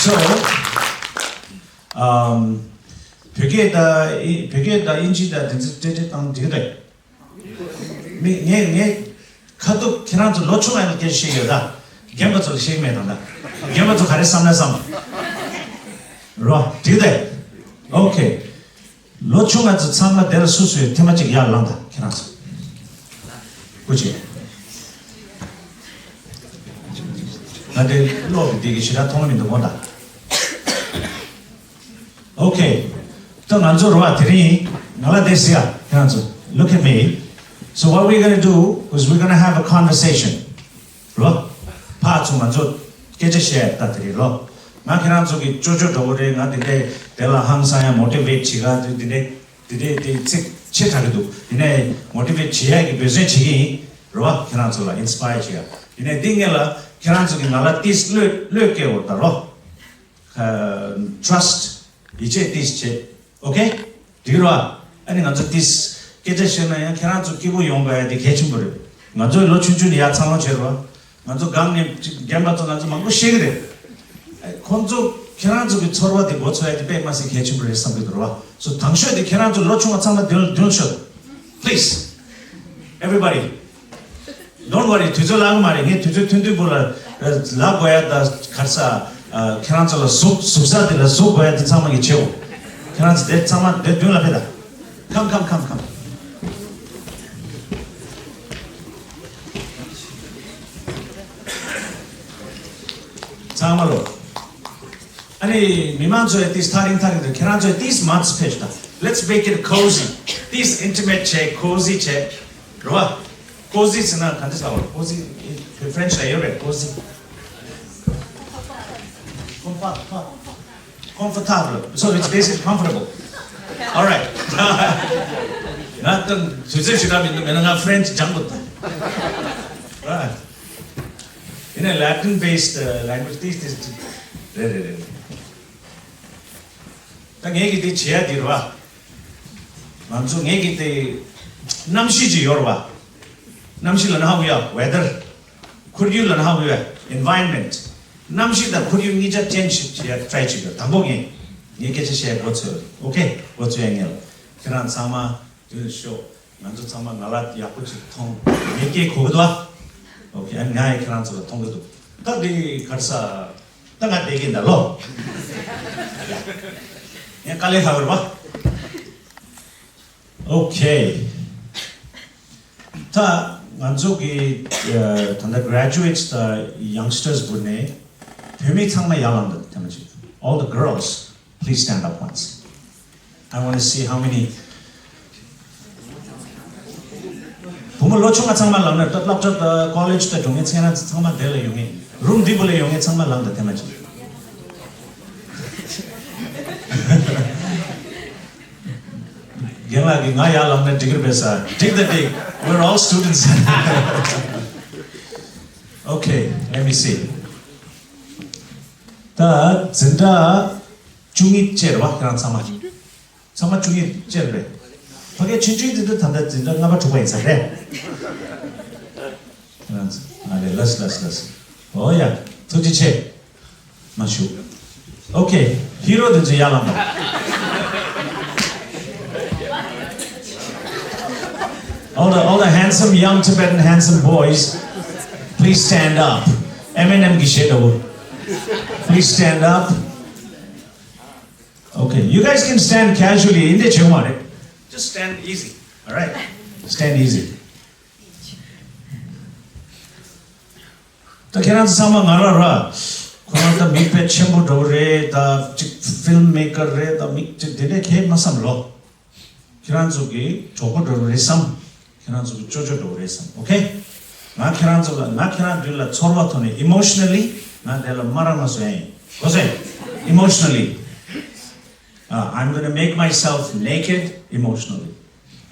So, ཨམ། བོད་སྐད་དང་ཨི། བོད་སྐད་དང་དབྱིན་ཇི་དང་དེ་ཚོ་འབྲེལ་འདྲིས་བཏང་འགྲིག་རེད། མི་ངས་ངས་ཁ་ཐུག་ཁྱེད་རང་ཚོ་ལོ་ཆུང་བ་ལ་སྐད་ཆ་བཤད་ཡོད་ད། རྒན་པ་ཚོ་ལ་བཤད་མེད་དང་ད། རྒན་པ་ཚོ་ག་རེ་བསམ་ན་བསམ། རོ། འགྲིག་དེ། ཨོ་ཁེ། ལོ་ཆུང་བ་ཚོ་ཚང་མ་དེ་ལ་སུ་སུ་ཡོད་ཐེངས་མ་གཅིག་ཡར་ལངས་དང་ཁྱེད་རང་ཚོ། སྐུ་མཁྱེན། ང་དེ་ཀློག་གི་འདི་གི་ཞེ་དྲག་མཐོང་མི་འདུག་མོ་ད། Okay. ད་ང་ཚོ་རོ་བ་དེ་རིང་ང་ལ་དེ་ཟེར་ཡ་ཁྱེད་རང་ཚོ། Look at me. So what we're gonna do is we're gonna have a conversation. རོ། ཕར་ཚུར་ང་ཚོ་སྐད་ཆ་བཤད་ཡ་ད་དེ་རིང་རོ། ང་ཁྱེད་རང་ཚོ་གི་ཅོ་ཅོ་འགྲོ་གི་རེད། ང་དེ་འདྲས་དེ་ལ་ཧང་སང་ཡ་མོ་ཊི་ཝེ་ཊི་བྱེད་ག་དེ་འདྲས་དེ་འདྲས་དེ་ཚིག་ཆེ་དྲགས་ཀྱི་འདུག་ཡིན་ནའི་མོ་ཊི་ཝེ་ཊི་བྱེད་ཡ་གི་འབད་བརྩོན་བྱེད་ཀྱི་ཡིན། རོ་བ་ཁྱེད་རང་ཚོ་ལ་ཨིན་སི་པ་ཡར་བྱེད་ཡ། ཡིན་ནའི་འདི་སྔོན་ལ་ཁྱེད་རང་ཚོ་གི་ང་ལ་ཏིས་བློས་བློས་བཀལ་འོ་ད་རོ། Trust. ཡིད་ཆེས་ཏིས་བྱེད། Okay? འགྲིག་རོ། ཨ་ནི་ང་ཚོ་ཏིས་སྐད་ཆ་བཤད་ན་ཡང་ཁྱེད་རང་ཚོ་སྐྱིད་པོ་ཡོང་དགོས་ཡ་དེ་གལ་ཆེན་པོ་རེད། ང་ཚོ་ལོ་ཆུང་ཆུང་ནས་ཡར་འཚར་ལོངས་བྱས་རོ། ང་ཚོ་སྒང་ནས་རྒན་པ་ཚོ་ང་ཚོ་མང་པོ་ཤེས་ཀྱི་རེད། ཨ། ཁོང་ཚོ་ཁྱེད་རང་ཚོ་གི་ཚོར་བ་དེ་མགོ་ཚོས་ཡ་དེ་དཔེ་མ་སྲིད་གལ་ཆེན་པོ་རེད་བསམ་གྱི་འདུག་རོ། So དང་ཤོས་དེ་ཁྱེད་རང་ཚོ་ལོ་ཆུང་བ་ཚང་མ་མདུན་མདུན་ཤོག Please. Everybody. Don't worry. དུས་ཚོད་ལྷག་གི་མ་རེད། ངས་དུས་ཚོད་ཐུང་ཐུང་པོ་ལ་ལབ་དགོས་ཡ་ད་ག་རེ་ཟ། ཨ། ཁྱེད་རང་ཚོ་ལ་ཟུག་ཟུག་ས་དེ་ལ་ཟུག་དགོས་ཡ་དེ་ཚང་མ་གི་བྱེད་འོ། ཁྱེད་རང་ཚོ་དེ་ཚང་མ་དེ་མདུན་ལ་ཕེབས་དང་། Come, come, come, come. ཚང་མ་ལོ། ཨ་ནི་མི་མང་ཚོས་ཏིས་ཐག་རིང་ཐག་རིང་དུ། ཁྱེད་རང་ཚོས་ཏིས་མར་ཕེབས་དང་། Let's make it cozy. ཏིས་ཨིན་ཊི་མེཊ་བྱས། ཀོ་ཟི་བྱས། རོ་བ། ཀོ་ཟི་ཟེར་ན་ག་འདྲ་ཟེར་བ། ཀོ་ཟི་ཕ་རེན་ཆི་ལ་ཡོད་པས། ཀོ་ཟི། Comfort, comfortable. So it's basically comfortable. All right. ང་དང་དུས་ཚོད་ཞིག་རག་མི་འདུག་མེད་ན་ང་ཕ་རེན་ཆི་སྦྱང་དགོས་ད། Right. ཡིན་ནའི་Latin based, uh, language ཏིས་ཏིས་རེད་རེད་རེད། ད་ངས་ཀྱི་དེ་བྱེད་ཡ་དེ་རེད་བ། ང་ཚོ་ངས་ཀྱི་དེ་གནམ་གཤིས་ཅིག་ཡོད་རེད་བ། གནམ་གཤིས་ལབ་ན་ཧ་གོ་ཡ། Weather. ཁོར་ཡུག་ལབ་ན་ཧ་གོ་ཡ། Environment. གནམ་གཤིས་དང་ཁོར་ཡུག་གཉིས་ཆ་ཅེན་ཇི་བྱེད་ཡ་ཊི་རའི་བྱེད་དགོས། དང་པོ་ངས། ངས་སྐད་ཆ་བཤད་འགོ་ཚུགས། ཨོ་ཁེ། འགོ་ཚུགས་ཡ་ངེས་ལ། ཁྱེད་རང་ཚང་མ་དུས་ཤོག་ང་ཚོ་ཚང་མ་ང་ལ་ཡག་པོ་ཅིག་མཐོང་། ངས་སྐད་གོ་གི་འདུག་ཨ། ཨོ་ཁེ། ཨ་ནི་ང་ཡང་ཁྱེད་རང་ཚོ་ལ་མཐོང་གི་འདུག་ད་འདི་ག་རེ་ཟ། ད་ང་བསྡད་ཀྱི་འདུག་ལོ། ངས་དཀའ་ལས་ཁག་པོ་རེད་པ། ཨོ་ཁེ། ད་ང་ཚོ་གི་ཨ་ད་ལྟ་graduates དང་youngsters བར་ནས་བུད་མེད་ཚང་མ་ཡར་ལངས་དང་། ཐེངས་མ་གཅིག All the girls, please stand up once. I want to see how many. བུ་མོ་ལོ་ཆུང་བ་ཚང་མ་ལངས་ན། ད་སློབ་གྲྭ་དང་college དང་འགྲོ་མཁན་ཚང་མ་ཚང་མ་འདི་ལ་ཡོང་ངེས། རུམ་འདི་བུ་ལ་ཡོང་མཁན་ཚང་མ་ལངས་དང་། ཐེངས་མ་གཅིག་རྒན་ལགས་ཀྱིས་ང་ཡར་ལངས་ན་འགྲིག་གི་རེད་པས་ཟེར། འགྲིག་དང་འགྲིག We're all students. Okay, let me see. ད་འཛིན་གྲྭ་བཅུ་གཉིས་བཅས་རེད་པ། ཁྱེད་རང་ཚང་མ། ཚང་མ་བཅུ་གཉིས་བཅས་རེད། ཕ་གིའི་ཆུང་ཆུང་འཛིན་གྲྭ་ད་ལྟ་འཛིན་གྲྭ་ལྔ་པ་དྲུག་པ་ཡིན་ས་རེད། ཁྱེད་རང་ཚོ། ཨ་ལས། ལགས་སོ། ལགས་སོ། ལགས་སོ། ཨོ་ཡ། ཐུགས་རྗེ་ཆེ། མ་ཞུ། Okay, hero དེ་ཚོ་ཡར་ལངས་དང་། All the, all the handsome young Tibetan handsome boys, please stand up. M N M གི་གཞས་འདྲ་བོ། Please stand up. Okay, you guys can stand casually. འདི་འདྲ་བྱེད་དགོས་མ་རེད། Just stand easy. All right? Stand easy. ད་ཁྱེད་རང་ཚོ་ཚང་མ་ང་རང་ར། ཁོ་རང་ད་མིག་དཔེ་ཆེན་པོ་འདྲ་བོ་རེད། ད་ཅིག་ཕིལམ་མེ་ཀར་རེད། ད་མིག་ཅིག་དེ་འདྲ་གང་ཡང་མ་བསམ་ལོ། ཁྱེད་རང་ཚོ་གི་གྲོགས་པོ་འདྲ་བོ་རེད་བསམ། ཁྱེད་རང་ཚོ་གི་ཅོ་ཅོ་འདྲ་བོ་རེད་བསམ། Okay? ང་ཁྱེད་རང་ཚོ་ལ། ང་ཁྱེད་རང་མདུན་ལ་ཚོར་བ་ཐོག་ནས་emotionally ང་དེ་ལ་མ་རག་ན་བཟོ་ཡ་ཡིན། གོ་སོང་། Emotionally. Uh, I'm gonna make myself naked emotionally.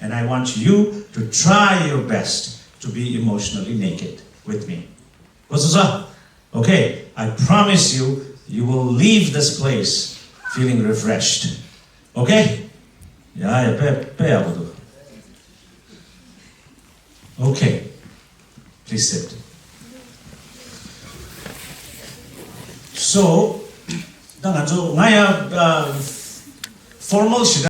And I want you to try your best to be emotionally naked with me. What's up? Okay, I promise you, you will leave this place feeling refreshed. Okay? Yeah, yeah, pay, pay. Okay. Please sit. So, ད་ང་ཚོ། ང་ཡང་ཨ་formal ཞིག